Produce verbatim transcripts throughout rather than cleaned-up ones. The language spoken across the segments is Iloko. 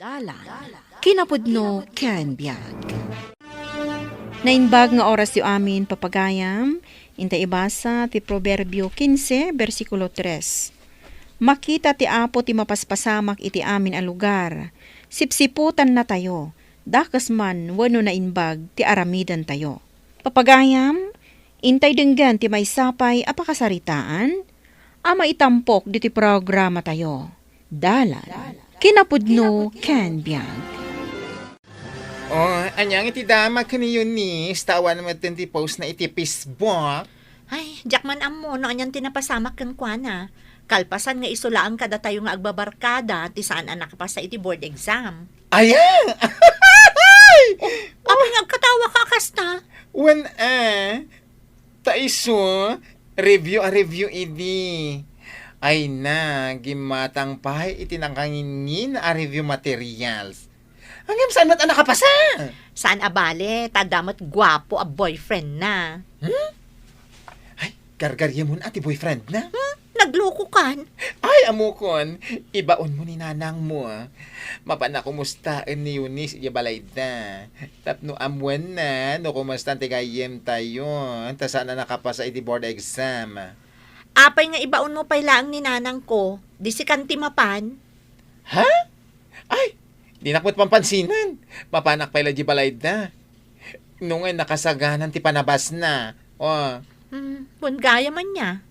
Dalan, kinapudno ken biag. Naimbag nga orasyo amin, papagayam. Inta ibasa ti Proverbio kinse, bersikulo tres. Makita ti Apo ti mapaspasamak iti amin a lugar. Sipsiputannatayo, dakes man wenno naimbag ti aramidentayo. Papagayam, intay denggen ti maysa pay a pakasaritaan a maitampok ditoy programatayo. Dalan, kinapudno ken biag. Oh, ania nga iti damag ken ni Eunice? Ta awan metten ti post na iti Facebook. Ay, diak man ammo no anian ti napasamak kenkuana. Kalpasan nga isu laeng kadatayo nga agbabarkada ti saan a nakapasa iti board exam. Aya! Apay nga agkatawa ka kasta? Wen, eh, ta isu, review a review idi. Ay na, gimmatang pay iti nakanginnina a review materials. Ngem saan met a nakapasa? Saan a bale, ta adda met guapo a boyfriend na. Hmm? Ay, gargaryemon a ti boyfriend na? Hmm? Nagluko kan? Ay, ammokon, ibaonmo ni nanangmo. Mapan a kumustaen ni Eunice idiay balayda. Tapno ammuenna no kumustan ti gayyemtayo, ta saan a nakapasa iti board exam. Apay nga ibaonmo pay laeng ni nanangko, di sikan ti mapan? Ha? Ay, dinak met pampansinan. Mapanak pay la di balayda. No nga nakasaganan ti panabasna. Oh. Hmm, wen gayam ania.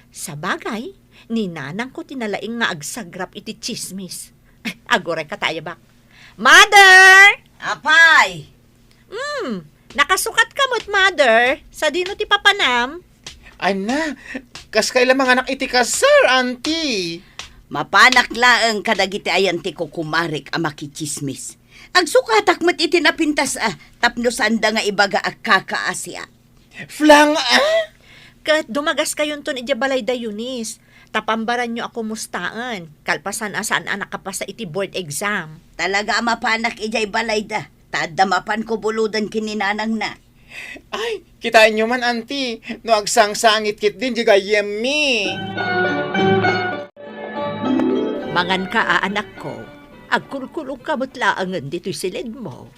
Sabagay, ni nanangko ti nalaing nga agsagrap iti tsismis. Ay, aguray ka tayo, bak. Mother! Apay! Hmm, nakasukat ka met, mother. Sadino ti papanam? Ay na, kas kayla manganak iti kasar, auntie? Mapanak laeng kadagiti ayan ti kukumarik a makitsismis. Agsukatak met iti napintas a, tapno saanda nga ibaga a kakaasiak. Flang, ah? Ket dumagaskayonton idiay balayda, Eunice. Ta pambaranyo a kumustaen, kalpasan a saan a nakapasa iti board exam. Talaga a mapanak idiay balayda, ta adda mapan kubuluden ken ni nanangna. Ay, kitaenyo man, auntie, no agsangsangit ketdin di gayyemmi. Manganka a, anakko. Agkulkulongka met laengen ditoy silidmo.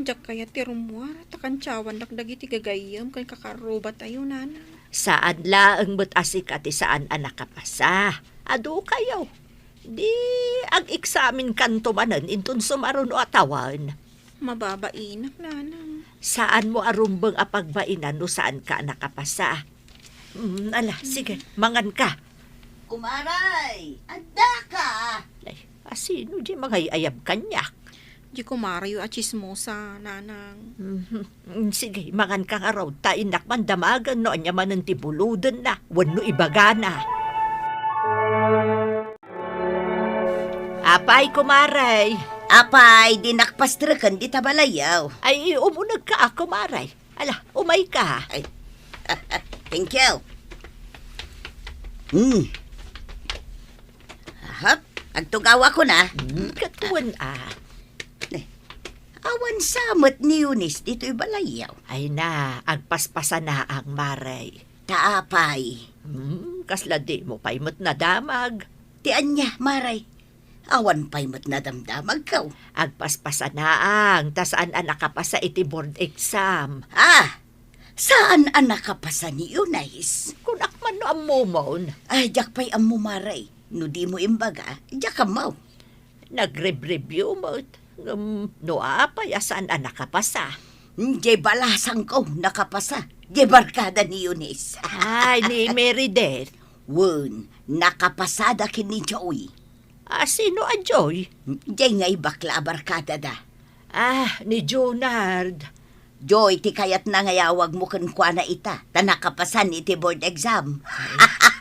Diak kayat ti rummuar, ta kantiawannak dagiti gagayyem ken kakarrubatayo, nanang. Saan laeng met a sika ti saan a nakapasa. Adu kayo. Di ag-examinkanto manen inton sumaruno a tawen. Mababainak, nanang. Saanmo a rumbeng a pagbainan no saanka a nakapasa. Mm, ala, sige, manganka. Kumaray, addaka! Ay, asino di mangay-ayab kaniak? Di kumarayo a tsismosa, nanang. Mhm. Mm, sige, manganka ngarud, ta innak man damagen no ania manen ti buludenna wenno ibagana. Apay, kumaray. Apay, dinak pastreken dita balayyo. Ay, umunegka a, kumaray. Ala, umayka. Ay, thank you. Hmm. Ahap, agtugawakon a. Hmm, ket wen a. Eh, awan sa met ni Eunice ditoy balayyo. Ay na, agpaspasanaang, maray. Ta apay? Hmm, kasla dimo pay met nadamag. Ti ania, maray? Awan pay met nadamdamagko. Agpaspasanaang, ta saan a nakapasa iti board exam. Ah, saan a nakapasa ni Eunice? Kunak man no ammomon. Ay, diak pay ammo, maray. No dimo imbaga, diak ammo. Nagrebribio met. Ngem no apay a saan a nakapasa? Diay balasangko, nakapasa. Diay barkada ni Eunice. Ay, ni Meredith. Wen, nakapasada ken ni Joy. Ah, sino a Joy? Diay nga ibakla a barkadada. Ah, ni Junard. Joy, ti kayatna nga iyawagmo kenkuana ita, ta nakapasan iti board exam.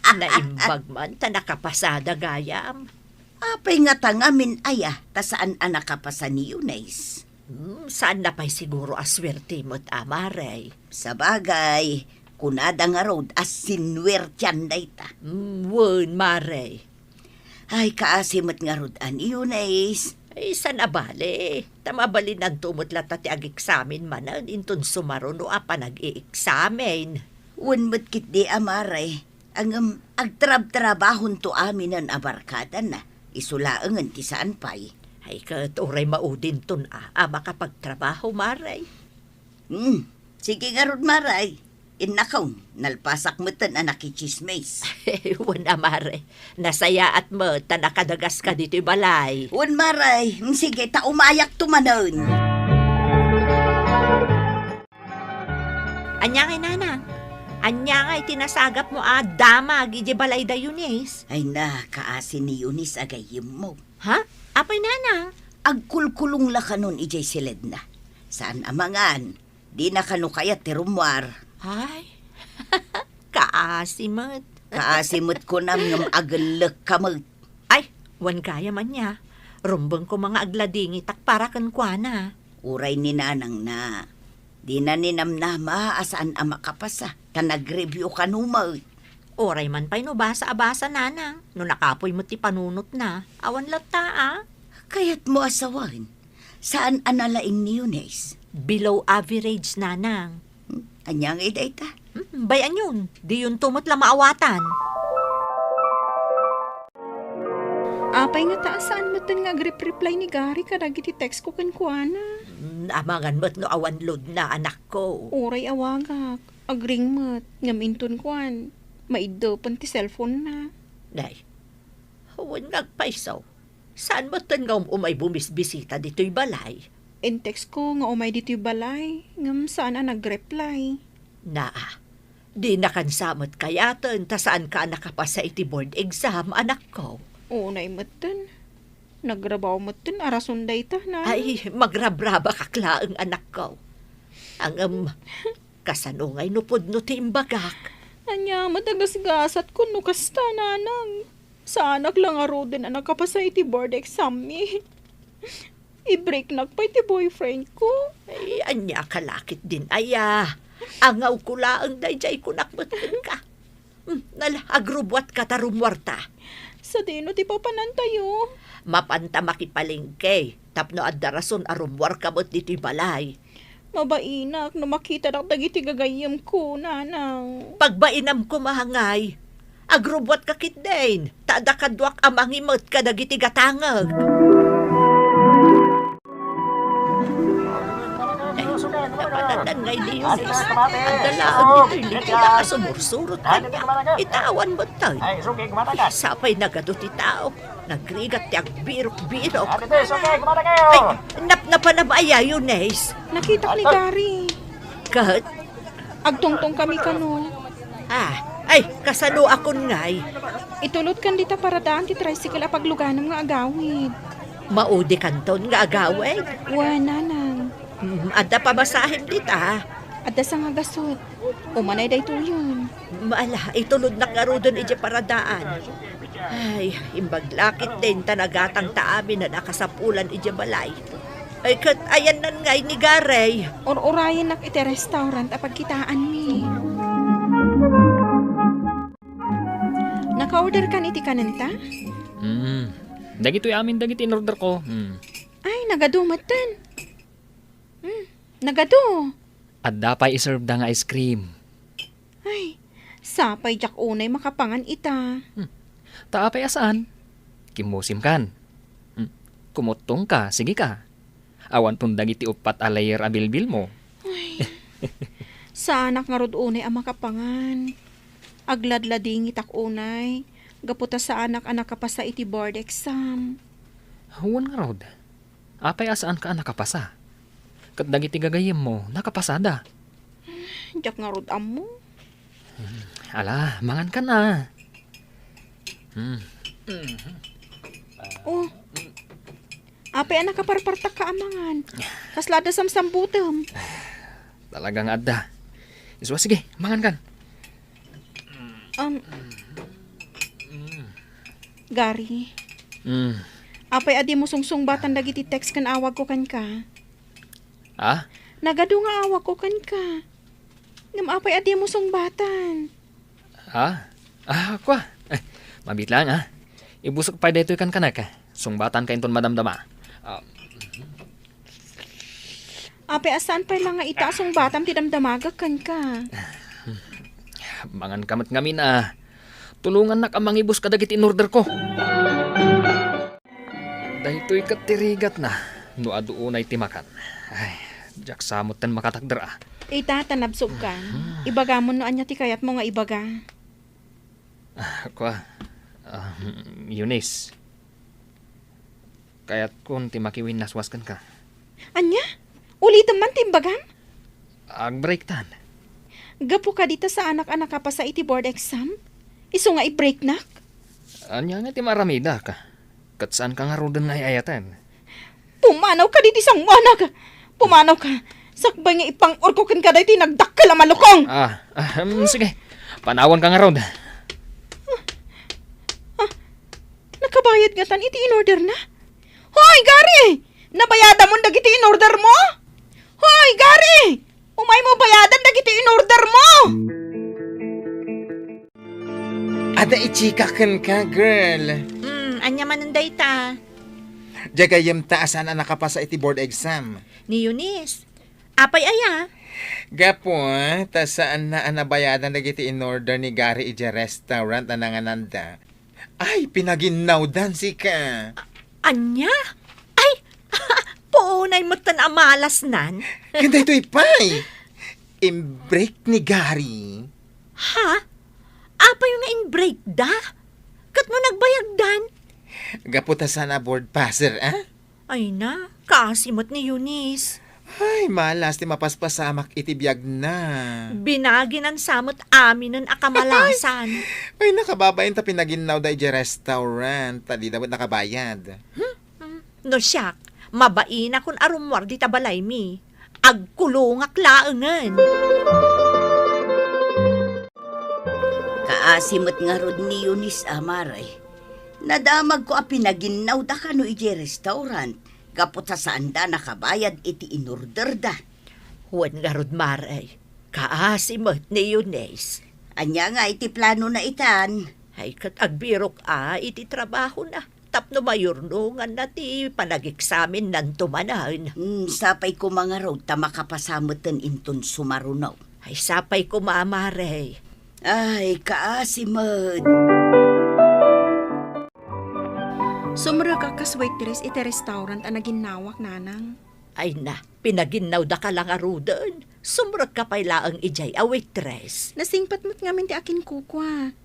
Ay, naimbag man, ta nakapasada gayam. Apay ngata ngamin aya, ta saan a nakapasa ni Eunice? Hmm, saanna pay siguro a suerte met, a, maray. Sabagay, kunada ngarud a sinuertian dayta. Hmm, wen, maray. Ay, kaasi met ngarud a ni Eunice. Ay, saan a bale. Ta mabalinanto met latta ti ageksamin manen inton sumaruno a panag-ieksamin. Wen met ketdi a, maray. Ngem agtrabtrabahonto aminen a barkadana. Isu laengen ti saan pay. Ay, ket uray maudinton a, a makapagtrabaho, Mare. Hmm, sige ngarud, Mare. Innakon, nalpasak metten a nakitsismis. Wen a, Mare. Nasayaat met ta nakadagaska ditoy balay. Wen, Mare. Hmm, sige, ta umayakto manen. Ania ngay, Nanang? Ania ngay ti nasagapmo a damag idiay balay da Eunice? Ay na, kaasi ni Eunice a gayyemmo. Ha? Apay, Nanang? Agkulkulong la kanon idiay siledna. Saan a mangan. Dina kano kayat ti rummuar. Ay, kaasi met. Kaasi met kunam ngem agellekka met. Ay, wen gayam ania. Rumbeng koma nga agladingitak para kenkuana. Uray ni nanangna. Dina ni namnama a saan a makapasa, ta nag-review kano met. Uray man pay no basa a basa, Nanang, no nakapuy met ti panunotna. Awan latta a. Kayatmo a sawen, saan a nalaing ni Eunice? Below average, Nanang. Hmm, ania ngay dayta? Hmm, bay-anyon, diyonto met la maawatan. Apay ngata a saan metten nga agrepreply ni Gary kadagiti text ko kenkuana? Hmm, amangan met no awan loadna, anakko. Uray awagak, agring met, ngem inton kuan, maiddepen ti cellphone-na. Nay, wen nga agpayso. Saan metten nga um-umay bumisbisita ditoy balay? In-text ko nga umay ditoy balay, ngem saan a nag-reply. Naa, dinakan sa met kayaten ta saanka a nakapasa iti board exam, anakko. Unay metten. Nagrabaw metten a rason dayta, Nanang. Ay, magrabrabakak laeng, anakko. Ngem, kasano ngay no pudno ti imbagak? Ania met a gasgasatkon no kasta, Nanang? Saanak la ngaruden a nakapasa iti board exam-mi. I-breaknak pay ti boyfriend ko. Ay, ania ka la ketdin aya? Angawko laeng daydiay kunak met kenka. Hmm, nala, agrubuatka ta rummuarta. Sadino ti papanantayo? Mapanta makipalengke, tapno adda rason a rummuarka met ditoy balay. Mabainak no makitadak dagiti gagayyemko, Nanang. Pagbainam koma ngay. Agrubuatka ketdin, ta adda kaduak a mangimet kadagiti gatangek. Ay, napanatan ngay ni Eunice. Adda laeng ditoy likida a sumursurot kaniak. Itawan metten. Sapay nagadu ti tao. Nagrigat ti agbirok-birok. Ay, napnapanam aya, Eunice? Nakitak ni Gary. Ket? Agtungtong kami kano. Ah, ay, kasano a kun ngay? Itulodkan dita paradaan ti tricycle a pagluganam nga agawid. Maudi kanton nga agawid? Wen, Nanang. Hmm, adda pamasahem dita? Adda sangagasut. Umanay daytoyen. Ala, itulodnak ngaruden idiay paradaan. Ay, imbag la ketdin ta nagatangta amin a nakasapulan idiay balay. Ay, ket ayanna ngay ni Gary? Ur-urayennak iti restaurant a pagkitaanmi. Naka-order kan iti kanenta? Hmm. Dagitoy amin dagiti in-order ko. Hmm. Ay, nagadu metten. Hmm, nagadu. Adda pay iserve da nga ice cream. Ay, sapay diak unay makapangan ita. Hmm. Ta apay a saan? Kimmusimkan. Hmm. Kumuttongka, sige ka. Awanton dagiti uppat a layer a bilbilmo. Ay, saanak ngarud unay a makapangan. Agladladingitak unay, gapu ta saanak a nakapasa iti board exam. Wen ngarud. Apay a saanka a nakapasa? Ket dagiti gagayyemmo, nakapasada. Diak ngarud ammo. Ala, mangankan a. Hmm. Oh. Apay a nakaparpartakka a mangan? Kasla adda samsambutem? Talaga nga adda. Isua, sige, mangankan. Um, Gary, Hmm. apay a dimo sungsungbaten dagiti text ken awagko kenka? Ha? Nagadu nga awagko kenka. Ngem apay a dimo sungbatan? Ha? Ah, kua. Eh, mabiit lang, ha? Ibusok pay daytoy kenka. Sungbatanka inton madamdama. Ah, Apay a saan pay la nga ita a sungbatam ti damdamagak kenka? Manganka met ngamin a. Tulongannak a mangibus kadagiti in-order ko. Daytoy ket ti rigatna no adu unay ti makan. Ay, diak sa metten makatakder a. Ita ta nabsogkan, ibagamon no ania ti kayatmo nga ibaga. Ah, kua, ah, Eunice, kayatkon ti makiwinnaswas kenka. Ania? Ulitem man ti imbagam? Agbreaktan. Gapu kadi ta saanak a nakapasa iti board exam? Isu nga ibreaknak? Ania nga ti maaramidak? Ket saanka ngaruden nga ay-ayaten. Pumanawka ditoy sangoanak! Pumanawka! Sakbay nga ipang-orko kenka daytoy nagdakkel a malukong! Ah, ah, em, sige. Panawanka ngarud. Ah, nakabayad ngatan iti inorderna? Hoy, Gary! Nabayadamon dagiti inordermo? Hoy, Gary! Umaymo bayadan dagiti inordermo! Adda i-chika kenka, girl. Hmm, ania manen dayta? Diay gayyemta a saan a nakapasa iti board exam. Ni Eunice. Apay aya? Gapu, ta saanna a nabayadan dagiti inorder ni Gary idiay restaurant a nangananda. Ay, pinaginnawdan sika. Ania? Ay, puonay metten a malasnan. Ken daytoy pay, imbreak ni Gary. Ha? Apay nga imbreakda? Ket no nagbayagdan? Gapu ta saan a board passer, a? Ay na, kaasi met ni Eunice. Ay, malas ti mapaspasamak iti biagna. Binaginan sa met aminen a kamalasan. Ay, nakababain ta pinaginnawda idiay restaurant, ta dida met nakabayad. Hmm? No siak, mabainakon a rummuar dita balaymi. Agkulongak laengen. Kaasi met ngarud ni Eunice a, Mare. Nadamagko a pinaginnawda kano idiay restaurant gapu ta saanda nakabayad iti inorderda. Wen ngarud, Mare, kaasi met ni Eunice. Ania nga iti planona itan? Ay, ket agbirok a iti trabahona tapno mayurnonganna ti panageksaminnanto manen. Hmm, sapay koma ngarud ta makapasa metten inton sumaruno. Ay, sapay koma, Mare. Ay, kaasi met. Sumrekak kas waitress iti restaurant a naginnawak, Nanang. Ay na, pinaginnawdaka la ngaruden. Sumrekka pay laeng idiay a waitress. Nasingpet met ngamin ti akinkukua.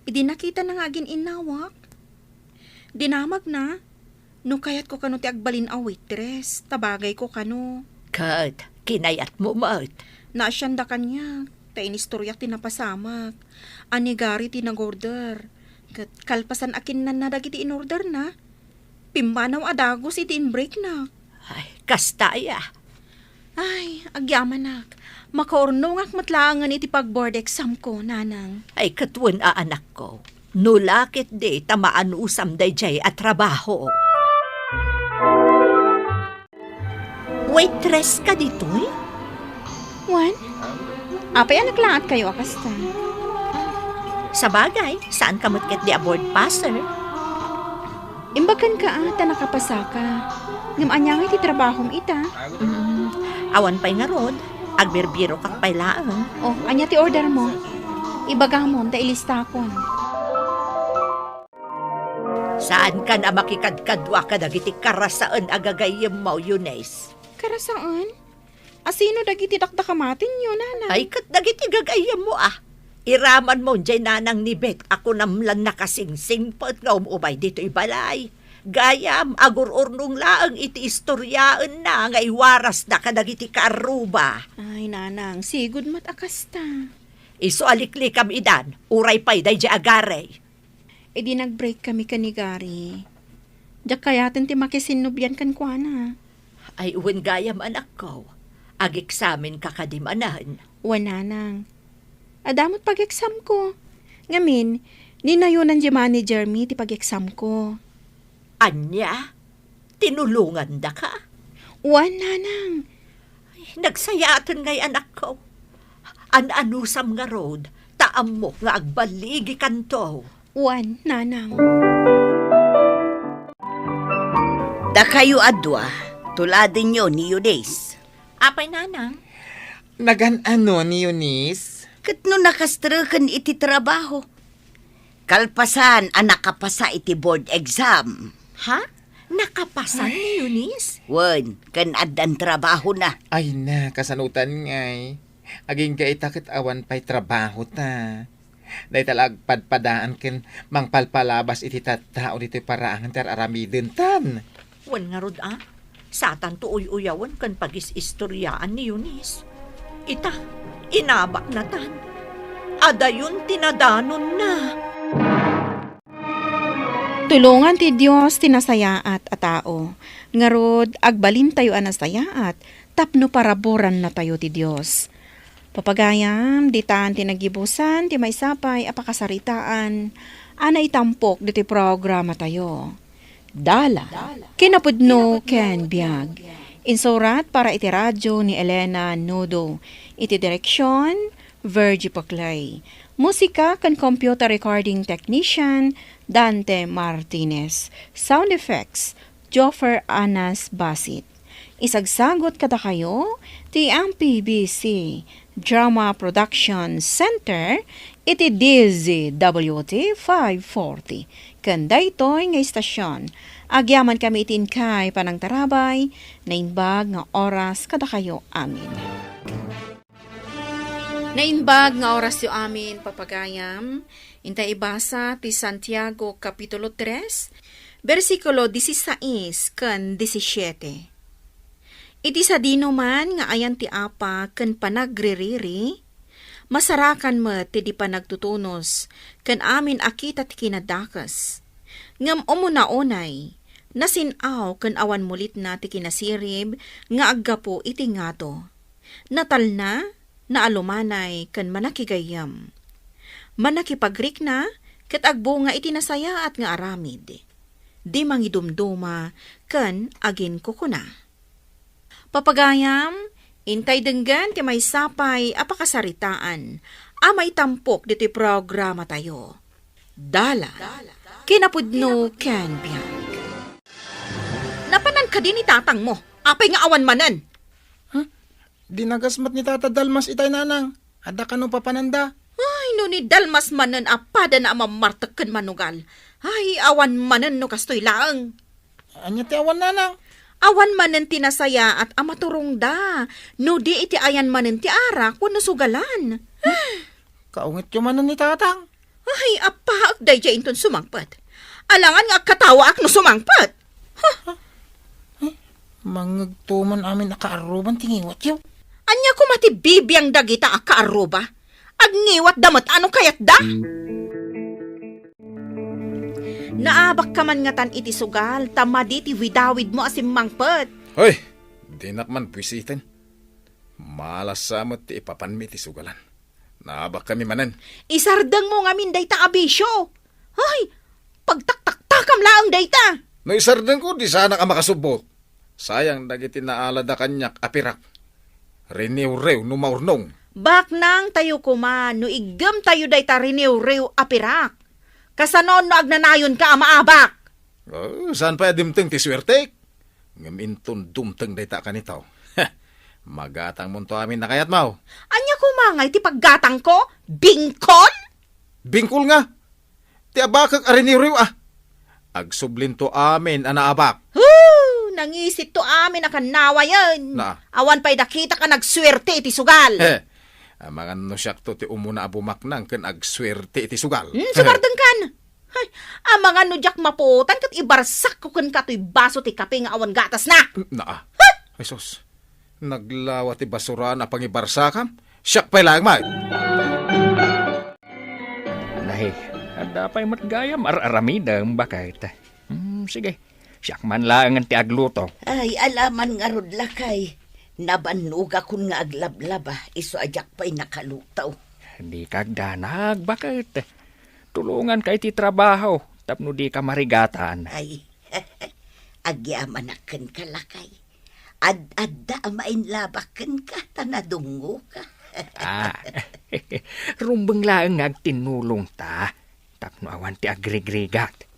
Idi nakitana nga agin-innawak, dinamagna no kayatko kano ti agbalin a waitress, ta bagayko kano. Ket kinayatmo met. Naasianda kaniak, ta inistoriak ti napasamak. A ni Gary ti nag-order. Ket kalpasan a kinnanna dagiti in-orderna, pimmanaw a dagus iti inbreaknak. Ay, kasta aya. Ay, agyamanak. Makaurnongak met laengen iti pag-board exam ko, Nanang. Ay, ket wen a, anakko. No la ketdi ta maanusam daydiay a trabaho. Waitress ka ditoy? Wen? Apay a naklaatkayo a kasta? Sabagay, saanka met ketdi a board passer. Imbag kenka a, ta nakapasaka. Ngem ania ngay ti trabahom ita? Mm, awan pay ngarud, agbirbirokak pay laeng. Oh, ania ti ordermo? Ibagamon ta ilistakon. Saankan a makikadkadua kadagiti karasaen a gagayyemmo, Eunice. Karasaen? Asino dagiti dakdakamatenyo, Nanang? Ay, ket dagiti gagayyemmo a. Iramanmo diay nanang ni Beth a kunam lan nakasingsingpet nga um-umay ditoy balay. Gayam, agur-urnong laeng iti istoriaenna nga iwarasda kadagiti kaarruba. Ay, Nanang, sigud met a kasta. Isu a liklikam idan, uray pay daydiay a Gary. Idi nag-break kami ken ni Gary, diak kayaten ti makisinnubian kenkuana. Ay, wen gayam, anakko. Ag-eksamenka kadi manen? Wen, Nanang. Adda met pag-examko. Ngamin, ninayonan diay managermi ti pag-examko. Ania? Tinulongandaka? Wen, Nanang. Ay, nagsayaten ngay, anakko. An-anusam ngarud, ta ammok nga agbaligikanto. Wen, Nanang. Dakayo a dua, tuladenyo ni Eunice. Apay, Nanang? Nagan-ano ni Eunice? Ket no nakastreken iti trabaho, kalpasan a nakapasa iti board exam. Ha? Nakapasan ni Eunice? Wen, ken addan trabahona. Ay na, kasanutan ngay. Agingga ita ket awan pay trabahota. Dayta la agpadpadaan ken mangpalpalabas iti tattao ditoy paraangan ti ar-aramidentan. Wen ngarud a, satanto uy-uyawen ken pagis-istoriaan ni Eunice. Ita, inabaknatan. Adayon ti nadanonna. Tulongan ti Dios ti nasayaat a tao. Ngarud, agbalintayo a nasayaat tapno paraburannatayo ti Dios. Papagayam, ditan ti naggibusan ti maysa pay a pakasaritaan a naitampok ditoy programatayo. Dalan, kinapudno ken biag. Insurat para iti radyo ni Elena Nudo. Iti direksyon, Virgie Paclay. Musika ken computer recording technician, Dante Martinez. Sound effects, Joffer Anas Basit. Isagsagut kadakayo ti M P B C Drama Production Center iti D Z W T five forty. Ken daytoy nga istasyon, agyamankami iti inkay panangtarabay, naimbag nga oras kadakayo amin. Naimbag nga orasyo amin, papagayam. Intay ibasa ti Santiago Kapitulo tres, bersikulo disisais ken disisiete. Iti sadinoman nga ayan ti apa ken panagririri, masarakan met ti di panagtutunos ken amin a kita ti kinadakes. Ngem umuna unay, nasin-aw ken awan mulitna ti kinasirib nga aggapu iti ngato. Natalna, naalumanay, ken manakigayyem. Manakipagrikna, ket agbunga iti nasayaat nga aramid. Di mangidumduma ken aginkukuna. Papagayam, intay denggen ti maysa pay a pakasaritaan a maitampok ditoy programatayo. Dalan, kinapudno ken biag. Napanan kadi ni tatangmo? Apay nga awan manen? Huh? Dinagas met ni Tata Dalmas itay, Nanang. Adda kano papananda? Ay, no ni Dalmas manen a padana a mammartek ken manugal. Ay, awan manen no kastoy laeng. Ania ti awan, Nanang? Awan manen ti nasayaat a maturongda, no di iti ayan manen ti arak wenno sugalan. Kaungetyo manen ni Tatang. Ay, appaak daydiay inton sumangpet. Alangan nga agkatawaak no sumangpet. Huh? Ay, mangngegto man amin a kaarruban ti ngiwatyo. Ania koma ti bibiang dagita a kaarruba? Agngiwatda met a no kayatda? Naabakka man ngatan iti sugal, ta madi ti widawidmo a simmangpet. Hoy, dinak man buisiten. Malas sa met ti ipapanmi iti sugalan. Naabakkami manen. Isardengmo ngamin dayta a bisio. Ay, pagtaktaktakam laeng dayta. No isardengko, di sanak a makasubbot. Sayang dagiti naalada kaniak a pirak. Riniwriw no maurnong. Baknangtayo koma no iggemtayo dayta riniwriw a pirak. Kasano no agnanayonka a maabak? Oh, saan pay a dimteng ti suertek? Ngem inton dumteng dayta a kanitaw, magatangmonto amin a kayatmo. Ania koma ngay ti paggatangko? Bingkol? Bingkol nga! Ti abakek a riniwriw a. Agsublinto amin a naabak. Hoo! Nangisitto amin a kannawayen. Na. Awan pay dakitak a nagsuerte iti sugal. He. Amangan no siakto ti umuna a bumaknang ken agsuerte iti sugal. Hmm, sumardengkan. Hay, amangan no diak mapuotan ket ibarsakko kenka toy baso ti kape nga awan gatasna. Naa. Huh! Ay sus, naglawa ti basuraan a pangibarsakam. Siak pay laeng met. Nay, adda pay met gayam ar-aramidem, baket. Hmm, sige, siak man laengen ti agluto. Ay, alaman ngarud, lakay. Nabannogakon nga aglablaba, isu a diak pay nakaluto. Dika agdanag, baket. Tulonganka iti trabaho tapno dika marigatan. Ay, agyamanak kenka, lakay. Ad-adda a mainlabak kenka ta nadungoka. Ah, rumbeng laeng nga agtinnulongta tapno awan ti agrigrigat.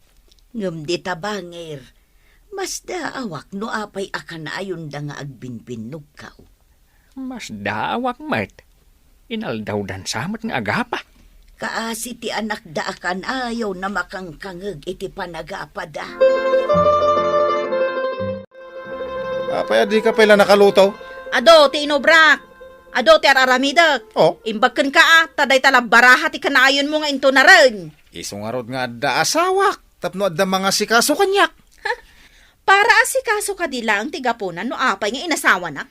Ngem dita bangir, masdaawak no apay a kanayonda nga agbinbinnogka. Masdaawak met. Inaldawdan sa met nga agapa. Kaasi ti anakda a kanayon a makangkangeg iti panagapada. Apay a dika pay la nakaluto? Adu ti inubrak. Adu ti ar-aramidek. Oh? Imbag kenka, a, ta dayta la baraha ti kanayonmo nga intunaren. Isu ngarud nga adda asawak tapno adda mangasikaso kaniak. Para asikaso kadi laeng ti gapuna no apay nga inasawanak?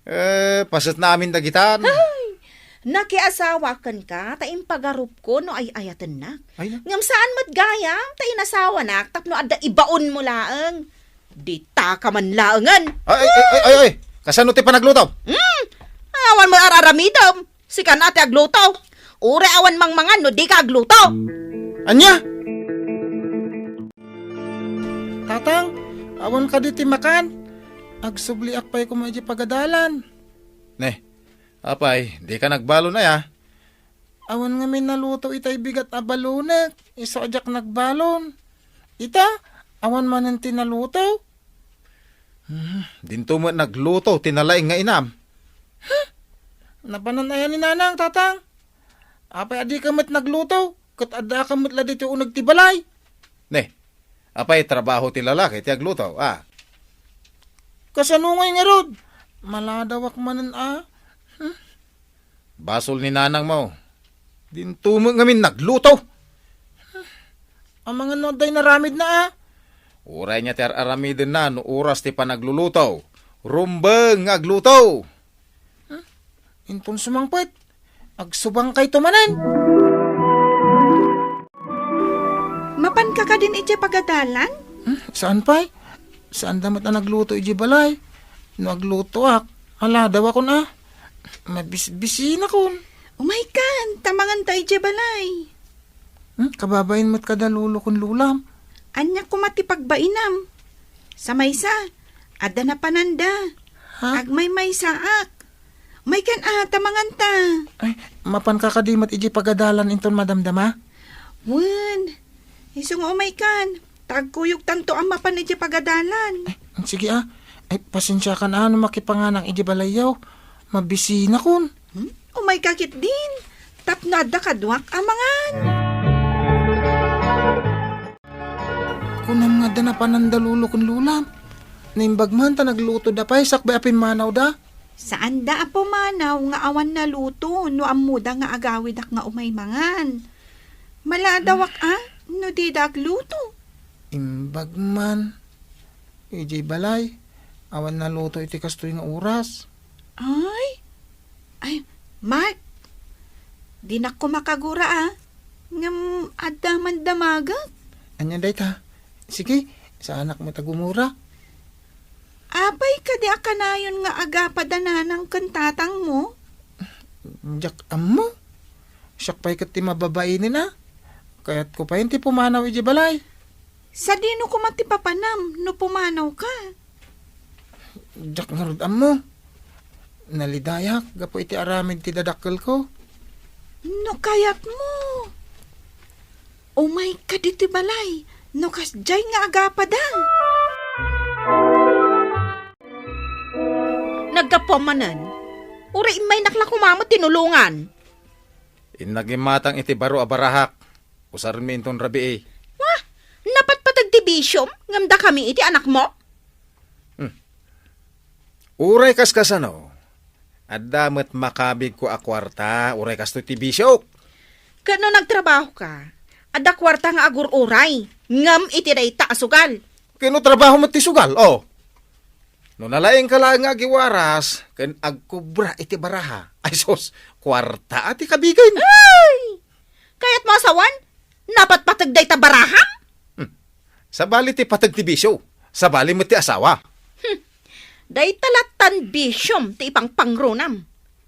Eh, paset na amin dagitan. Ay, nakiasawa kenka ta impagarupko no ay-ayatennak. Ay, na. Ngem saan met gayam ta inasawanak tapno adda ibaonmo laeng. Dita ka man laengen. Ay, ay, ay, ay, ay, ay. Kasano ti panagluto? Hmm, awan mo ar-aramidem. Sika na ti agluto. Uray awan mangmangan no dika agluto. Ania? Tatang, awan kadi ti makan? Agsubliak pay koma idiay pagadalan. Ne, apay, dika nagbalon aya? Awan ngamin naluto itay bigat a balonek, isu a diak nagbalon. Ita, awan manen ti naluto. Hmm, dinto met nagluto ti nalaing nga inam. Huh? Napanan aya ni Nanang, Tatang? Apay a dika met nagluto, ket addaka met la ditoy uneg ti balay? Ne, apay trabaho ti lalaki ti agluto, a? Kasano ngay ngarud? Maladawak manen a. Hmm? Basol ni nanangmo. Dinto met ngamin nagluto. Amangan no adda inaramidna a? Uray nia ti ar-aramidenna no oras ti panagluluto. Rumbeng nga agluto. Hmm? Inton sumangpet, agsubangkayto manen. Mapanka kadin idiay pagadalan? Hmm, saan pay? Saanda met a nagluto idiay balay. No aglutoak, maladawakon a. Mabisbisinakon. Umaykan, ta manganta idiay balay. Hmm, kababain met kada lolo ken lolam. Ania koma ti pagbainam? Sa maysa, adda napananda. Ha? Agmaymaysaak. Umaykan a, ta manganta. Ay, mapanka kadi met idiay pagadalan inton madamdama? Wen, isu nga umaykan, ta agkuyogtanto a mapan idiay pagadalan. Ay, sige a. Ay, pasensiakan a no makipanganak idiay balayyo. Mabisinakon. Hmm? Umayka ketdin, tapno adda kaduak a mangan. Kunam nga adda napananda lolo ken lolam. Naimbag man ta naglutoda pay sakbay a pimmanawda. Saanda a pumanaw nga awan naluto no ammoda nga agawidak nga umay mangan. Maladawak a no dida agluto. Imbag man. Idiay balay, awan naluto iti kastoy nga oras. Ay? Ay, Mark, dinak koma kagura a. Ngem adda man damagek. Ania dayta? Sige, saanak met a gumura. Apay kadi a kanayon nga agapa da nanang ken tatangmo? Diak ammo. Siak pay ket ti mababainen a. Kayatko pay ti pumanaw idiay balay. Sadino koma ti papanam no pumanawka? Diak ngarud ammo. Nalidayak gapu iti aramid ti dadakkelko. No kayatmo, umayka ditoy balay no kasdiay nga agapada. Naggapuam manen, uray immaynak la koma met tinulongan. Innak imatang iti baro a barahak. Usarenmi inton rabii. Wah! Napatpateg ti bisiom ngem dakami iti anakmo? Hmm. Uray kaskasano, adda met makabigko a kuarta, uray kastoy ti bisiok. Ket no nagtrabahoka, adda kuarta nga agur-uray, ngem iti dayta a sugal. Ket no trabaho met ti sugal, oh. No nalaingka laeng nga agiwaras ken agkubra iti baraha, ay sus, kuarta a ti kabigen. Ay! Kayatmo a sawen? Napatpateg dayta baraham? Hmm. Sabali ti pateg ti bisio, sabali met ti asawa. Hmm. Dayta lattan bisiom ti ipangpangronam.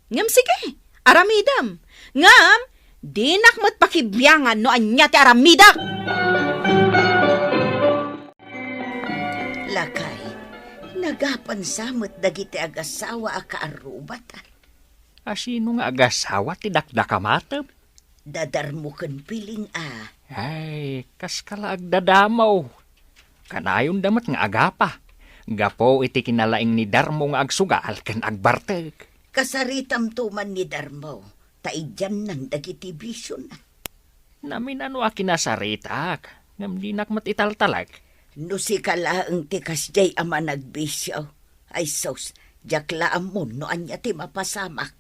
Ngem sige, aramidem. Ngem, dinak met pakibiangan no ania ti aramidek. Lakay, nagapansa met dagiti agasawa a kaarrubat. A sino nga agasawa ti dakdakamatem? Dadarmo ken Piling a. Ay, kaskala agdadamo. Kanayonda met nga agapa. Gapu iti kinalaing ni Darmo nga agsugal ken agbartek. Kasaritamto man ni Darmo, ta idiannan dagiti bisiona. Naminano a kinasaritak, ngem dinak met italtalek. No sika laeng ti kasdiay a managbisio, Ay sus, diak la ammo no ania ti mapasamak.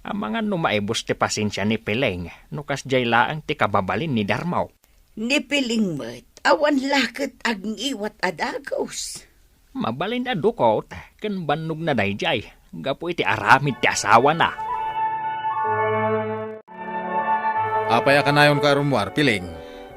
Amangan no maibus ti pasensia ni Piling, no kasdiay laeng ti kababalin ni Darmo. Ni Piling met, awan la ket agngiwat a dagus. Mabalin a dukot ken bannogna daydiay, gapu iti aramid ti asawana. Apay a kanayonka a rummuar, Piling?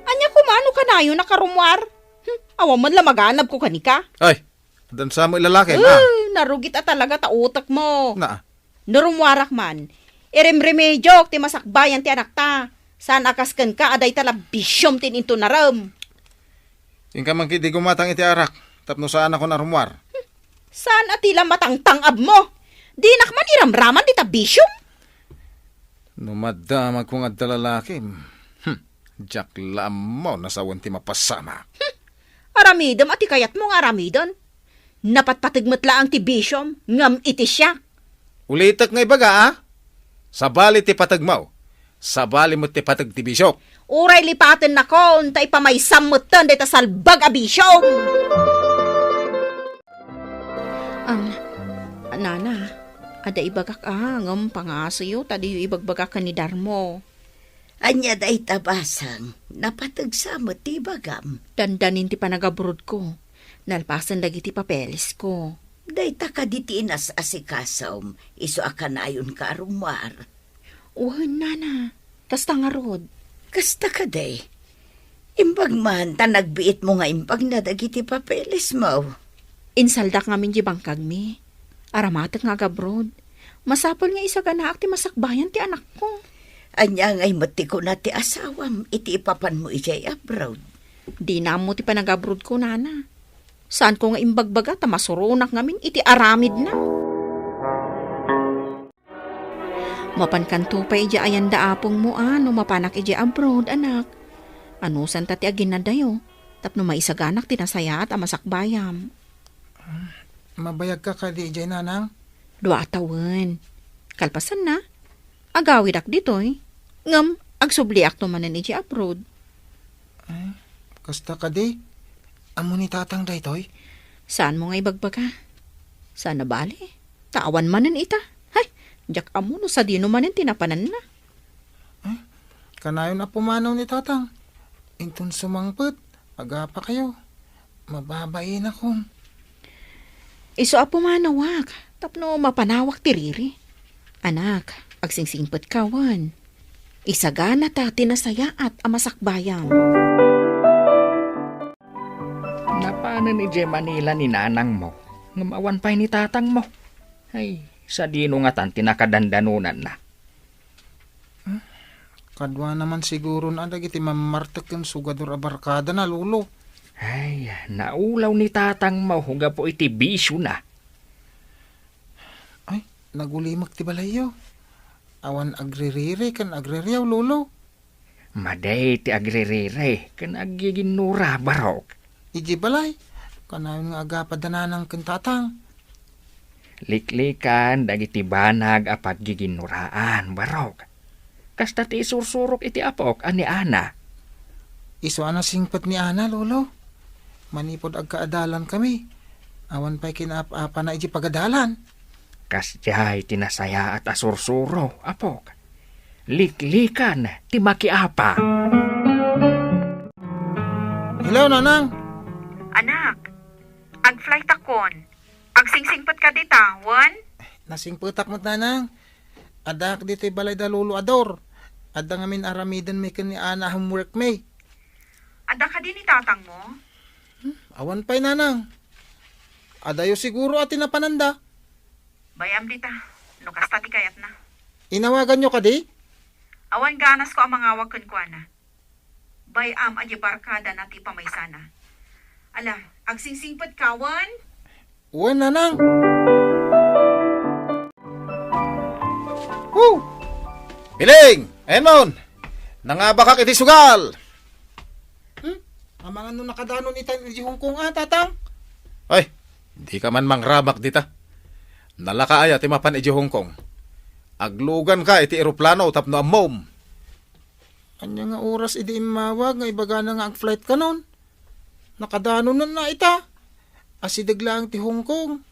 Ania koma no kanayon a karummuar? Hmm, awan man la maganabko kanika. Ay, addan sa met lalakim, ah. Eh, narugit a talaga ta utekmo. Na. No rummuarak man, irimremediok ti masakbayan ti anakta. Saan a kas kenka a dayta la bisiom ti intunarem. Inka man ketdi gumatang iti arak, tapno saanakon a rummuar. Saan a ti la matangtang-abmo? Dinak man iramraman dita bisiom? No madamagko nga adda lalakim, hmm, diak la ammo no sawen ti mapasamak. Hmm, aramidem a ti kayatmo nga aramiden. Napatpateg met laeng ti bisiom, ngem iti siak. Ulitek nga ibaga, a? Sabali ti pategmo, sabali met ti pateg ti bisiok. Uray lipatennakon ta ipamaysam metten dayta salbag a bisiom. Am, nana, adda ibagak a, ngem pangasoyo ta diyo ibagbaga ken ni Darmo. Ania dayta, basang? Napateg sa met ti ibagam. Dandanin ti panagabrodko. Nalpasen dagiti papelesko. Dayta kadi ti inas-asikasom, isu a kanayonka a rummuar? Wen, nana. Kasta ngarud. Kasta kadi? Imbag man ta nagbiitmo nga imbagna dagiti papelesmo. Insaldak ngamin di bangkagmi. Aramatek nga agabroad. Masapul nga isaganaak ti masakbayan ti anakko. Ania ngay met ti kuna ti asawam iti ipapanmo idiay abroad? Dina ammo ti panagabroadko, nana. Saanko nga imbagbaga ta masuronak ngamin iti aramidna. Mapankanto pay idiay ayan da apongmo a no mapanak idiay abroad, anak. Anusanta ti aginadayo tapno maisaganak ti nasayaat a masakbayam. Mabayagka kadi idiay, nanang? Dua a tawen. Kalpasanna, agawidak ditoy, ngem agsubliakto manen idiay abroad. Ay, kasta kadi? Ammo ni tatang daytoy? Saanmo nga ibagbaga? Saan a bale? Ta awan manen ita. Hay, diak ammo no sadino manen ti napananna. Ay, kanayon a pumanaw ni tatang. Inton sumangpet, agapakayo. Mababainakon. Isu a pumanawak, tapno mapanawak ti riri. Anak, agsingsingpetka wen. Isaganata ti nasayaat a masakbayam. Napanen idiay Manila ni nanangmo, ngem awan pay ni tatangmo. Ay, sadino ngatan ti nakadandanonanna? Hmm? Kaduana man siguron a dagiti mammartek ken sugador a barkadana, Lolo. Ay, naulaw ni tatangmo gapu iti bisiona. Ay, nagulimek ti balayyo. Awan agririri ken agririaw, Lolo. Madi ti agririri ken aggiginnura, barok. Idiay balay, kanayon nga agapa da nanang ken tatang. Liklikan dagiti banag a paggiginnuraan, barok. Kasta ti isursurok iti apok a ni Ana. Isu a nasingpet ni Ana, Lolo. Manipud agkaadalankami, awan pay kinaap-apana idiay pagadalan. Kasdiay ti nasayaat a sursuro, apok. Liklikan ti makiapa. Hello, Nanang. Anak, ag-flight akon. Agsingsingpet ka dita, wen? Nasingpetak met, Nanang. Addaak ditoy balay da Lolo Ador. Adda ngamin aramidenmi ken ni Ana a homeworkmi. Adda kadi ni tatangmo? Hmm, awan pay, Nanang. Adayo siguro a ti napananda. Bay-am dita, no kasta ti kayatna. Inawaganyo kadi? Awan ganasko a mangawag kenkuana. Bay-am a diay barkadana ti pamaysana. Ala, agsingsingpet ka, wen? Wen, Nanang. Woo! Piling! Ayan mon! Nangabakak iti sugal! Hmm? Amangan no nakadanon ita idiay Hong Kong, a, Tatang? Ay, dika man mangrabak dita. Nalaka aya ti mapan idiay Hong Kong? Agluganka iti eroplano tapno ammom. Ania nga oras idi immawag nga ibagana nga ag-flight kanon? Nakadanonna ita. Asideg laeng ti Hong Kong.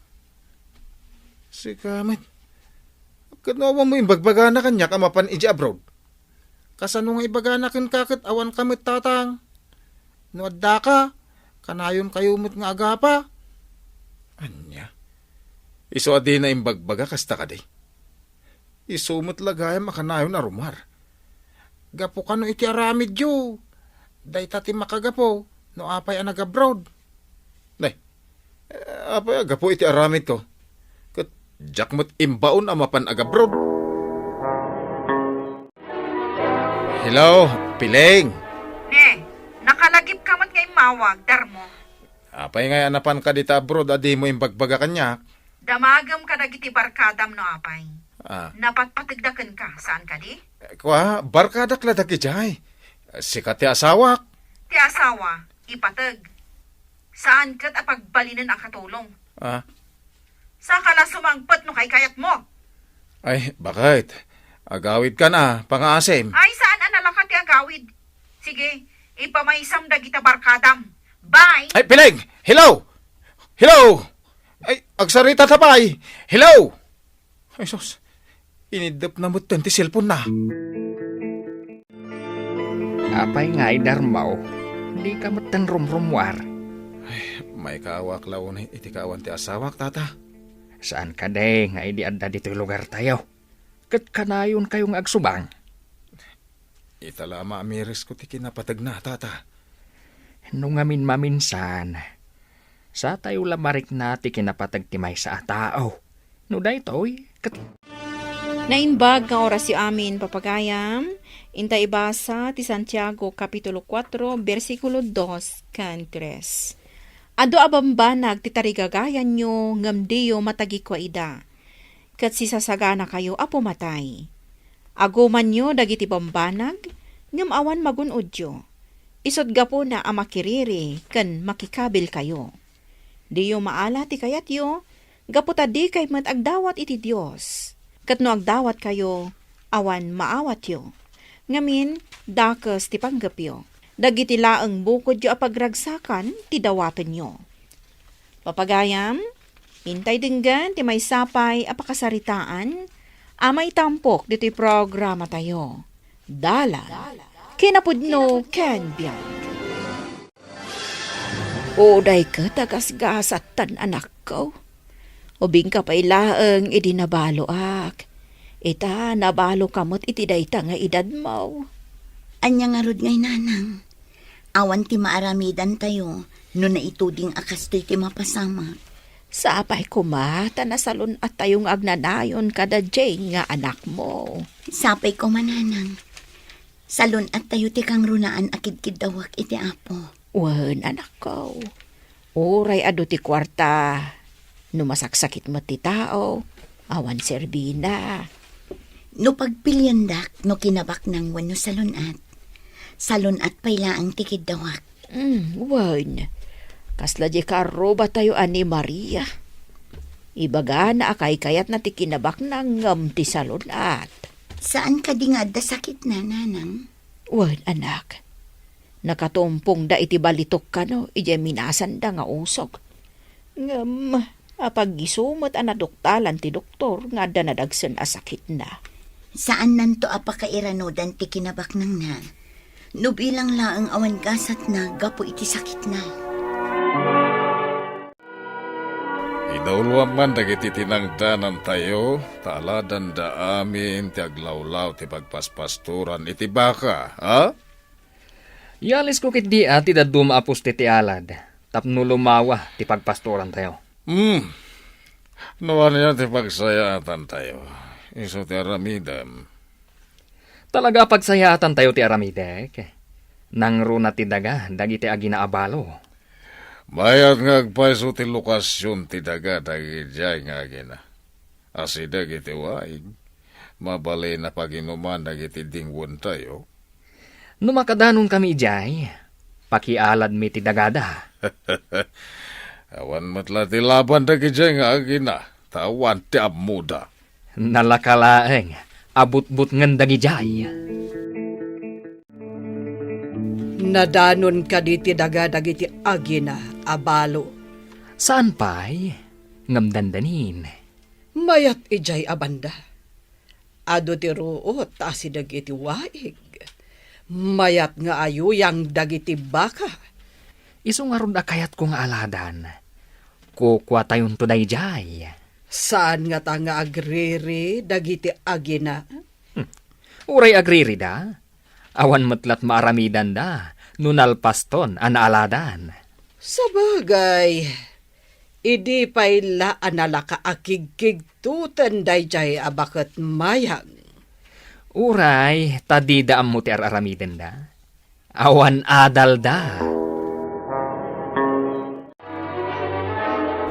Sika met. Ket no awan mo imbagbagana kaniak a mapan idiay abroad? Kasano nga ibagana kenka ket awan ka met tatang? No addaka, kanayon kayo met nga agapa. Ania? Isu a dina imbagbaga kasta kadi? Isu met la gayam a kanayon a rumar. Gapu kano iti aramidyo. Dayta ti makagapu no apay a nagabroad. Nay, eh, apay a gapu iti aramidko? Ket diak met imbaon a mapan agabroad. Hello, Piling. Ne, nakalagip ka met nga immawag, Darmo. Apay ngay a napan ka dita abroad a dimo imbagbaga kaniak? Damagem kadagiti barkadam no apay. Ah. Napatpategda kenka, saan kadi? Eh, kua, barkadak la dagidiay. Sika ti asawak. Ti asawa, ipateg. Saan ket a pagbalinen a katulong. Ah. Saka la sumangpet no kaykayatmo. Ay, bakit? Agawid ka na, pangaasim. Ay, saan a nalaka ti agawid? Sige, ipamaysam dagita barkadam. Bye! Ay, Piling! Hello! Hello! Ay, agsarita ta pay! Hello! Ay, sus. Iniddep na met ti cellphone na. Apay ngay, Darmo? Dika met ten rumrummuar. Ay, maikawak la unay iti kaawan ti asawak, tata. Saan kadi nga idi adda ditoy lugartayo? Ket kanayon kayo nga agsubang? Ita la a maamiris ko ti kinapategna, tata. No ngamin maminsan, satayo la marikna ti kinapateg ti maysa a tao. No daytoy, ket Naimbag nga orasyo amin, papagayam, inta ibasa ti Santiago, Kapitulo kuatro, bersikulo dos ken tres. Adu a bambanag ti tarigagayanyo, ngem diyo matagikua ida. Ket sisasaganakayo a pumatay. Agumanyo dagiti bambanag, ngem awan magun-odyo. Isut' gapuna a makiriri ken makikabilkayo. Diyo maala ti kayatyo, gapu ta dikay met agdawat iti Dios. Ket no agdawatkayo, awan maawatyo. Ngamin, dakes ti panggepyo. Dagiti laeng bukodyo a pagragsakan ti dawatenyo. Papagayam, intay denggen ti maysa pay a pakasaritaan a maitampok ditoy programatayo. Dalan, kinapudno ken biag. Uray ket a gasgasattan, anakko. Ubingka pay laeng idi nabaloak. Ita, nabaloka met iti dayta nga edadmo. Ania ngarud ngay, nanang? Awan ti maaramidantayo no naituding a kastoy ti mapasamak. Sapay koma ta nasalun-attayo nga agnanayon kada Jane nga anakmo. Sapay koma, nanang. Salun-attayo ti kangrunaan a kidkiddawak iti Apo. Wen, anakko. Uray adu ti kuarta, no masaksakit met ti tao, awan serbina. No pagpiliendak no kinabaknang wenno salun-at, salun-at pay laeng ti kiddawak. Mm, wen, kasla di karrubatayo a ni Maria. Ibagana a kaykayatna ti kinabaknang ngem ti salun-at. Saan kadi nga adda sakitna, nanang? Wen, anak. Nakatumpongda iti balitok kano idiay minasanda nga usog. Ngem, apag-isu met a naduktalan ti doktor nga adda nadagsen a sakitna. Saannanto a pakairanudan ti kinabaknangna, no bilang laeng awan gasatna gapu iti sakitna. Idauloan man dagiti tinangdanantayo, ta aladanda amin ti aglawlaw ti pagpaspastoran iti baka, ha? Yalisko ketdi a ti dadduma a pusti ti alad, tapno lumawa ti pagpastorantayo. Hmm. No ania ti pagsayaatantayo, isu ti aramidem. Talaga a pagsayaatantayo ti aramidek. Nangruna ti daga dagiti agina a balo. Mayat nga agpayso ti lokasion ti daga dagidiay nga agina. Asideg iti waig, mabalin a paginuman dagiti dingwentayo. No makadanonkami idiay, pakialadmi ti dagada. Awan met la ti laban dagidiay nga agina, ta awan ti ammoda. Nalaka laeng a butbutngen dagidiay. Nadanon kadi ti daga dagiti agina a balo? Saan pay, ngem dandanin. Mayat idiay a banda. Adu ti ruot ta asideg iti waig. Mayat nga ayuyang dagiti baka. Isu ngarud a kayatko nga aladan. Kukuatayonto daydiay. Saan ngata nga agriri dagiti agina? Hmm. Uray agririda, awan met lat maaramidanda no nalpaston a naaladan. Sabagay, idi pay la a nalaka a kigkigtuten daydiay a baket mayang. Uray ta dida ammo ti ar-aramidenda. Awan adalda.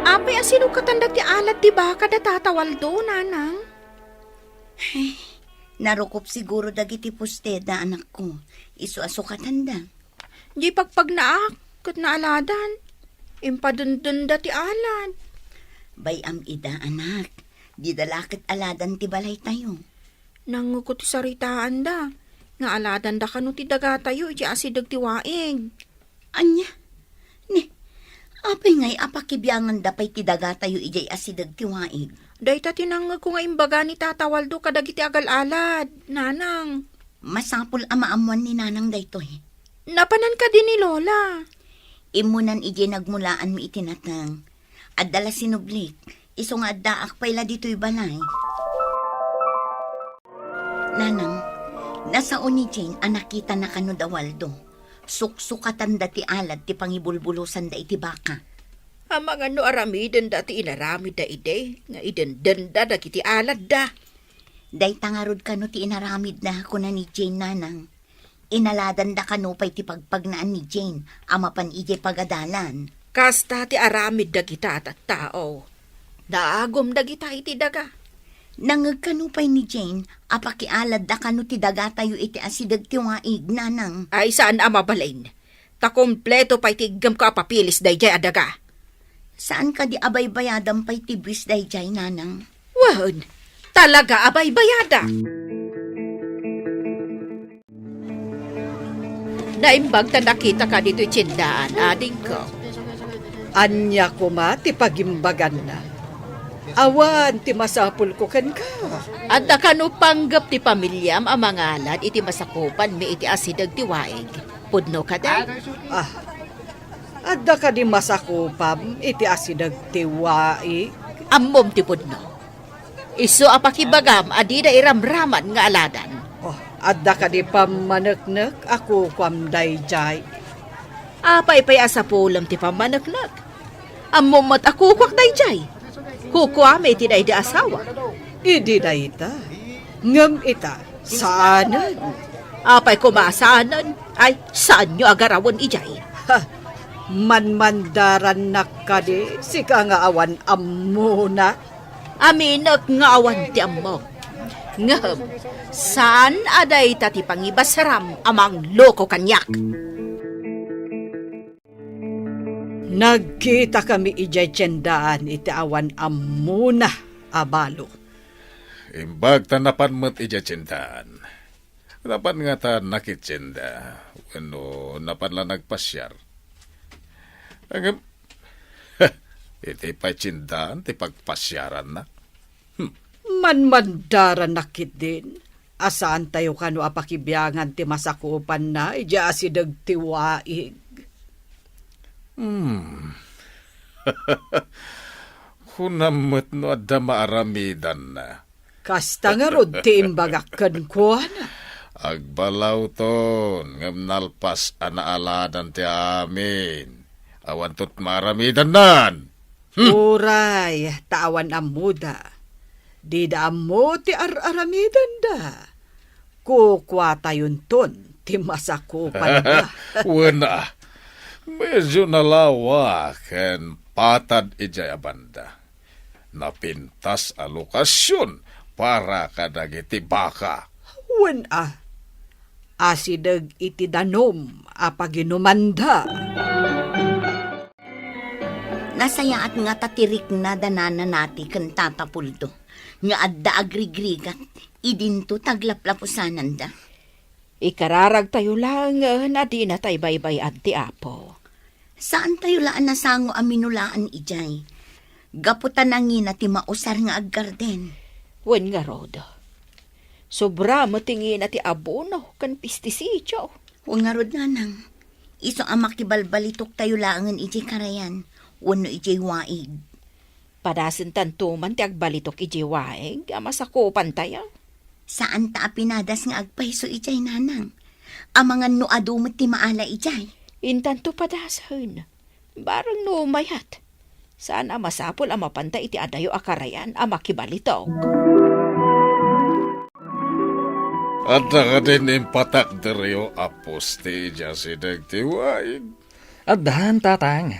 Apay a sinukatanda ti alad ti baka da Tata Waldo, nanang? Ay, narukop siguro dagiti posteda, anakko. Isu a sukatanda. Di pagpagnaak, ket naaladan. Impadendenda ti alad. Bay-am ida, anak. Dida la ket aladan ti balaytayo. Nangngegko ti saritaanda, nga aladanda kano ti dagatayo iti asideg ti waig. Ania? Ni, apay ngay a pakibianganda pay ti dagatayo idiay asideg ti waig? Dayta ti nangngegko nga imbaga ni Tata Waldo kadagiti agal-alad, nanang. Masapul a maammuan ni nanang daytoy. Napanan kadi ni Lola? Immunan idiay nagmulaanmi iti nateng. Adda la sinublik, isu nga addaak pay la ditoy balay. Nanang, nasao ni Jane a nakitana kano da Waldo. Suksukatanda ti alad ti pangibulbulosanda iti baka. Amangan no aramidenda ti inaramidda idi nga idendenda dagiti aladda. Dayta ngarud kano ti inaramidna, kuna ni Jane, nanang. Inaladanda kano pay ti pagpagnaan ni Jane a mapan idiay pagadalan. Kasta ti aramid dagita a tattao. Naagum dagita iti daga. Nangngeg kano pay ni Jane a pakialadda kano ti dagatayo iti asideg ti waig, nanang. Ay, saan a mabalin. Ta kompleto pay ti iggemko a papilis daydiay a daga. Saan kadi a baybayadam pay ti buis daydiay, nanang? Wen, talaga a baybayada. Naimbag ta nakitaka ditoy tiendaan, adingko. Ania koma ti pagimbaganna? Awan ti masapulko kenka. Adda kano panggep ti familiam a mangalad iti masakupanmi iti asideg ti waig? Pudno kadi? Ah, adda kadi masakupam iti asideg ti waig? Ammom ti pudno. Isu a pakibagam a dida iramraman nga aladan. Oh, adda kadi pammaneknek a kukuam daydiay? Apay pay a sapulem ti pammaneknek? Ammom met a kukuak daydiay. Kukuami iti daydi asawa. Idi dayta. Ngem ita, saanen. Apay koma a saanen? Ay, saanyo a garawen idiay. Ha, manmandarannak kadi, sika nga awan ammona? Aminek nga awan ti ammok. Ngem, saan a dayta ti pangibasaram a mangloko kaniak. Nagkitakami idiay tiendaan iti awan ammona a balo. Imbag ta napan met idiay tiendaan. Napan ngata nakitienda, wenno napan la nagpasiar. Ngem, iti pay tiendaan ti pagpasiaranna. Hmm. Manmandarannak ketdin a saantayo kano a pakibiangan ti masakupanna idiay asideg ti waig. Hmm. Kunam met no adda maaramidanna. Kasta ngarud ti imbagak kenkuana. Agbalawton, ngem nalpas a naaladan ti amin. Awanto ti maaramidannan. Hmm. Uray, ta awan ammoda. Dida ammo ti ar-aramidenda. Kukuatayonton ti masakupanda. Wen a, medyo nalawa ken patad idiay a banda. Napintas a lokasion para kadagiti baka. Wen a, asideg iti danum a paginumanda. Nasayaat ngata ti rikna da Nana Nati ken Tata Puldo nga adda agrigrigat idinto taglaplapusananda. Ikararagtayo laengen a dinatay baybay-an ti Apo. Saantayo la a nasango a minulaan idiay. Gapu ta nangina ti mausar nga aggarden. Wen ngarud, sobra met ti ngina ti abono ken pestisidyo. Wen ngarud, nanang, isu a makibalbalitoktayo laengen idiay karayan wenno idiay waig. Padasentanto man ti agbalitok idiay waig a masakupantayo. Saanta a pinadas nga agpayso idiay, nanang. Amangan no adu met ti maala idiay. Intanto padasen. Bareng no mayat, saan a masapul a mapanta iti adayo a karayan a makibalitok. Adda kadin impatakderyo a poste idiay asideg ti waig? Addan, tatang.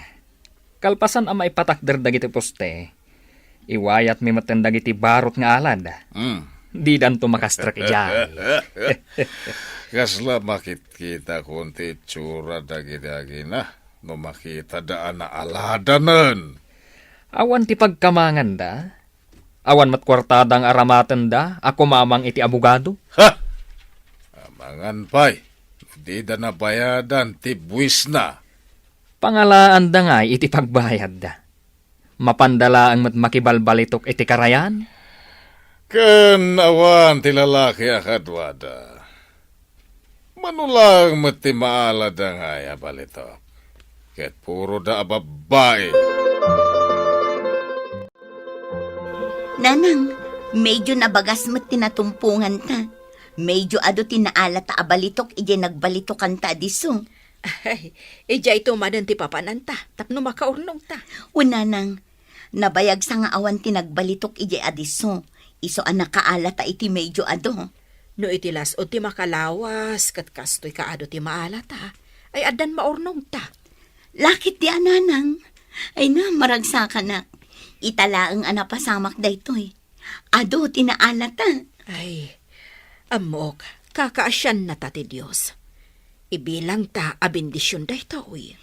Kalpasan a maipatakder dagiti poste, iwayatmi metten dagiti barut nga alad. Hmm. Didanto makastrek idiay. Kasla makitkitakon ti itsura dagiti agina no makitada a naaladanen. Awan ti pagkamanganda. Awan met kuartada nga aramatenda a kumamang iti abogado. Ha! Amangan pay, dida nabayadan ti buisna. Pangalaanda ngay iti pagbayadda. Mapanda laeng met makibalbalitok iti karayan? Ken awan ti lalaki a kaduada. Mano laeng met ti maalada ngay a balitok. Ket puroda a babbai. Nanang, medyo nabagas met ti natumponganta. Medyo adu ti naalata a balitok idiay nagbalikanta a disso. Ay, idiayto manen ti papananta, tapno makaurnongta. Wen, nanang, nabayagsa nga awan ti nagbalitok idiay a disso, isu a nakaalata iti medyo adu. No iti las-ud ti makalawas, ket kastoy kaadu ti maalata, ay addan maurnongta. Lakit ti a, nanang. Ay na, maragsakanak. Ita laeng a napasamak daytoy. Adu ti naalata. Ay, ammok, kakaasiannata ti Dios. Ibilangta a bendision daytoy.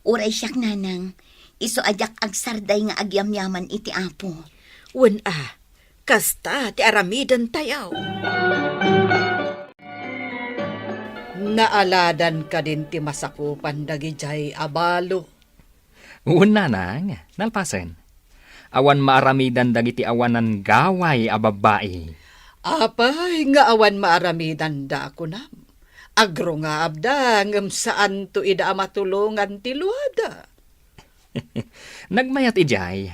Uray siak, nanang, isu a diak agsarday nga agyamyaman iti Apo. Wen a, kasta ti aramidentayo. Naaladan kadin ti masakupan dagidiay a balo? Wen, nanang, nalpasen. Awan maaramidan dagiti awanan gaway a babbai. Apay nga awan maaramidanda a kunam? Agrungaabda ngem saanto ida a matulongan ti luada. Nagmayat idiay,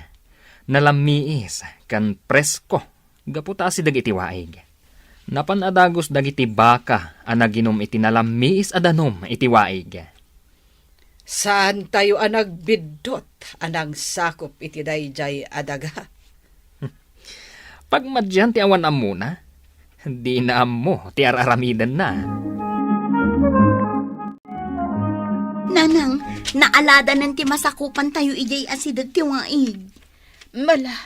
nalammiis ken presko gapu ta asideg iti waig. Napan a dagus dagiti baka a naginum iti nalammiis a danum iti waig. Saantayo a nagbiddut a nangsakup iti daydiay a daga. Pagmadian ti awan ammona, dina ammo ti ar-aramidenna. Nanang, naaladanen ti masakupantayo idiay asideg ti waig. Mala,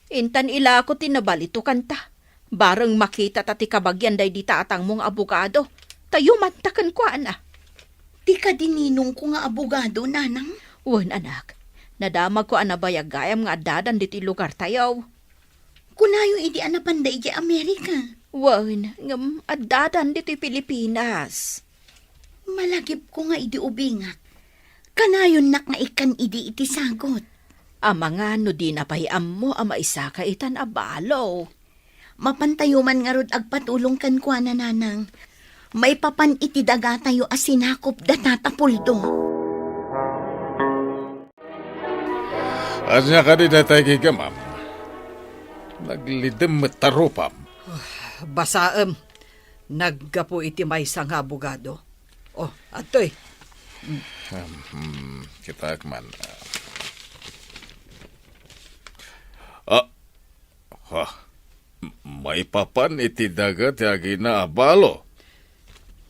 intan ilako ti nabalitokanta. Bareng makitata ti kabagian daydi tatangmo nga abogado, ta yumanta kenkuana. Ti kadi ninongko nga abogado, nanang? Wen, anak, nadamagko a nabayagayam nga addadan ditoy lugartayo. Kunayo idi a napanda idiay Amerika. Wen, ngem addadan ditoy Pilipinas. Malagipko nga idi ubingak, kanayonnak nga ikkan idi iti sagut. Amangan no dina pay ammo a maisaka itan a balo. Mapantayo man ngarud agpatulong kenkuana, nanang. Maipapan iti dagatayo a sinakup da Tata Puldo. Ania kadi daytay gigamam? Naglidem met ta rupam. Basaem. Naggapu iti maysa nga abogado. Oh, adtoy. Hmm, kitaek man. Ah, ha, maipapan iti daga ti agina a balo.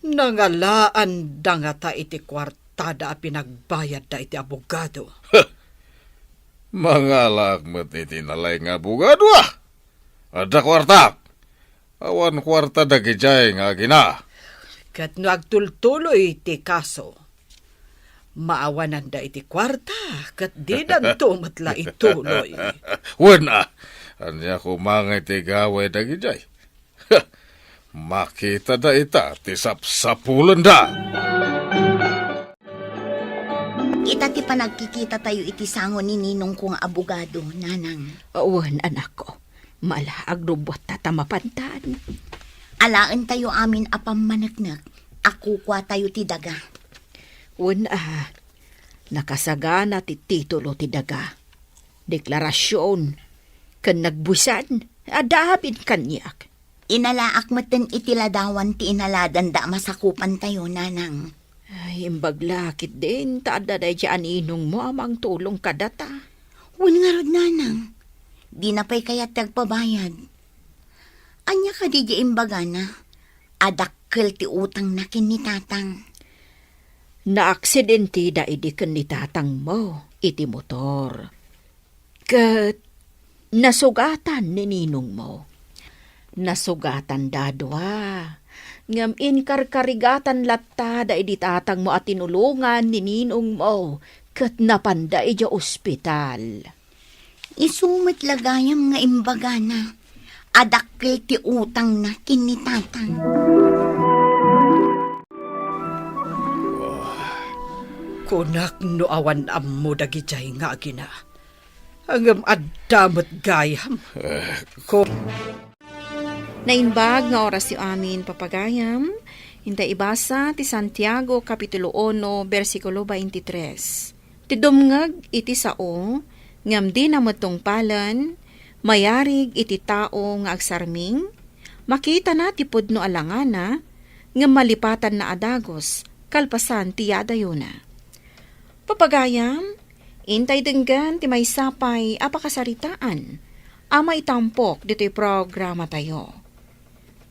Nangalaanda ngata iti kuartada a pinagbayadda iti abogado. Mangalaak met iti nalaing nga abogado, ah! Adda kuarta! Awan kuarta dagidiay nga agina. Ket no agtultuloy ti kaso, maawananda iti kuarta ket didanto met la ituloy. Wen a, ania koma nga iti gaway dagidiay? Makitada ita ti sapsapulenda. Ita ti panagkikitatayo iti sango ni ninongko nga abogado, Nanang. Wen, anakko. Mala, agrubuatta ta mapantan. Alaentayo amin a pammaneknek a kukuatayo ti daga. Wen, a, nakasagana ti titulo ti daga. Deklarasion ken nagbusan, adda amin kaniak. Inalaak metten iti ladawan ti inaladanda a masakupantayo, Nanang. Ay, imbag la ketdin ta adda daydiay a ninongmo a mangtulong kadata. Wen ngarud, Nanang. Dina pay kayat ti agpabayad. Ania kadi diay imbagana? A dakkel ti utangna ken ni Tatang. Naaksidenteda idi ken ni Tatangmo iti motor. Ket nasugatan ni ninongmo. Nasugatanda a dua. Ngem inkarkarigatan latta daydi tatangmo a tinulongan ni ninongmo ket napanda idiay ospital. Isu met la gayam nga imbagana a dakkel ti utangna ken ni Tatang. Kunak no awan ammo dagidiay nga agina. Ngem adda met gayam. Eh, ko- Naimbag nga orasyo amin, papagayam. Inta ibasa ti Santiago, Kapitulo uno, bersikulo twenty-tres. Ti dumngeg iti sao, ngem dina met tungpalen, mayarig iti tao nga agsarming, makitana ti pudno a langana, ngem malipatanna a dagus, kalpasan ti yadayona. Papagayam, intay denggen ti maysa pay a pakasaritaan a maitampok ditoy programatayo.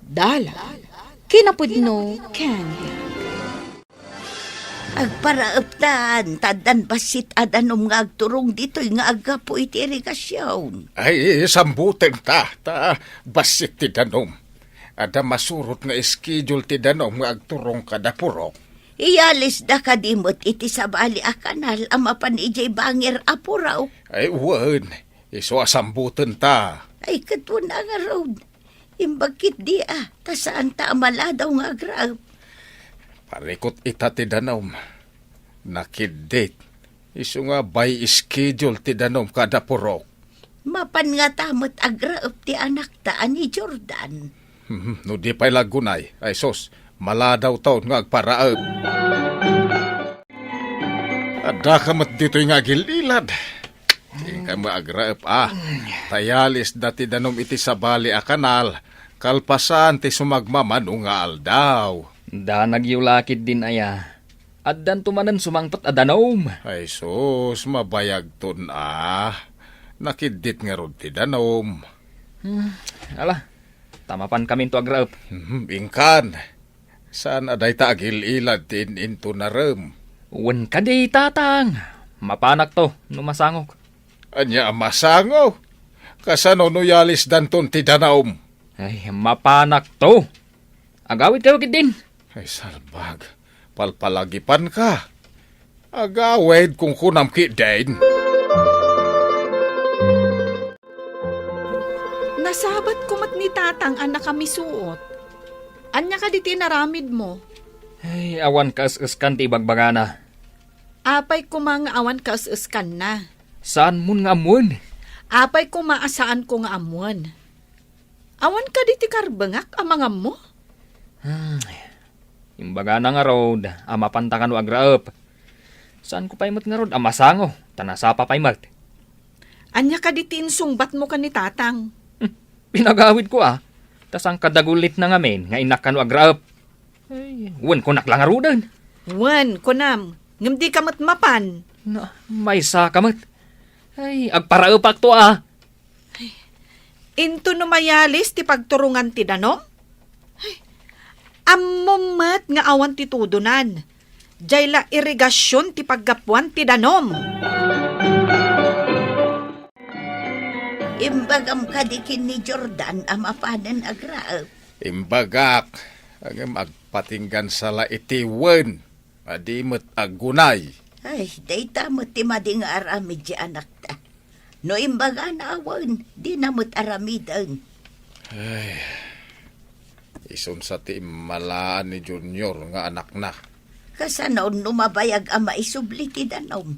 Dalan, kinapudno, ken biag. Agparaeptan, ta addan bassit a danom nga agturong ditoy nga aggapu iti irigasion. Ay, sambutenta, ta bassit ti danom. Adda masurot nga schedule ti danom nga agturong kada purok. Iyalisda kadi met iti sabali a kanal a mapan idiay bangir a purok? Ay, wen. Isu a sambutenta. Ay, ket wen a ngarud. Imbag ketdi a, ta saanta a maladaw nga agraep. Parikut ita ti danom. Nakiddit. Isu nga by schedule ti danom kada purok. Mapan ngata met agraep ti anakta a ni Jordan. Hmm, no di pay la aggunay, ay sus, maladawton nga agparaep. Addaka met ditoy nga agil-ilad. Dika met agraep, a. Ta iyalisda ti danom iti sabali a kanal, kalpasan ti sumagmamano nga aldaw. Danagyo la ketdin aya. Addanto manen sumangpet a danom. Ay sus, mabayagton a. Nakiddit ngarud ti danom. Hmm, ala, ta mapankaminto agraep. Hmm, inkan. Saan a dayta agil-ilad ti in-intonarem? Wen kadi, Tatang. Mapanakto no masangok. Ania a masango? Kasano no iyalisdanton ti danom? Ay, mapanakto. Agawidkayo ketdin. Ay, salbag. Palpalagipanka. Agawid, kunkunam ketdin. Nasabatko met ni Tatang a nakamisuot. Ania kadi ti inaramidmo? Ay, awan kaes-eskan ti ibagbagana. Apay koma nga awan kaes-eskanna? Saanmon nga ammoen. Apay koma a saanko nga ammoen? Awan kadi ti karbengak a mangammo? Hmm. Imbagana ngarud a mapanta kano agraep. Saanko pay met ngarud a masango, ta nasapa pay met. Ania kadi ti insungbatmo ken ni Tatang? Hmm, pinagawidko a, ta saan kadagulitna ngamin nga innak kano agraep. Ay, wen kunak la ngaruden. Wen, kunam, ngem dika met mapan. Na, maysaka met. Ay, agparaepakto a. Ay, into no mayalis ti pagturongan ti danom? Ay, ammom met nga awan ti tudonan. Diay la irigasion ti paggapuan ti danom. Imbagam kadi ken ni Jordan a mapanen agraep? Imbagak, ngem agpatinggansa la iti wen. A di met aggunay. Ay, dayta met ti madi nga aramid ti anakta. No imbagana a wen, dina met aramiden. Ay, isunsa ti immalaan ni Junior nga anakna. Kasano no mabayag a maisubli ti danum?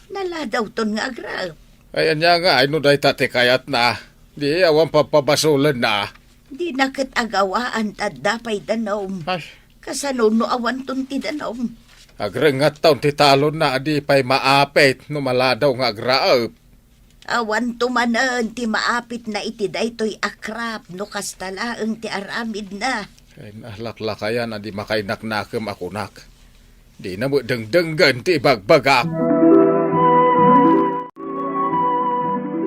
Naladawton nga agraep. Ay, ania ngay no dayta ti kayatna? Di awan papabasolenna. Dina ket agawaan ta adda pay danum. Ay. Kasano no awanton ti danum? Agrengngatton ti talonna a di pay maapit no maladaw nga agraep. Awanto manen ti maapitna iti daytoy a krap no kasta laeng ti aramidna. Ay, nalaklakayan a di makainaknakem a kunak. Dina met dengdenggen ti ibagbagak.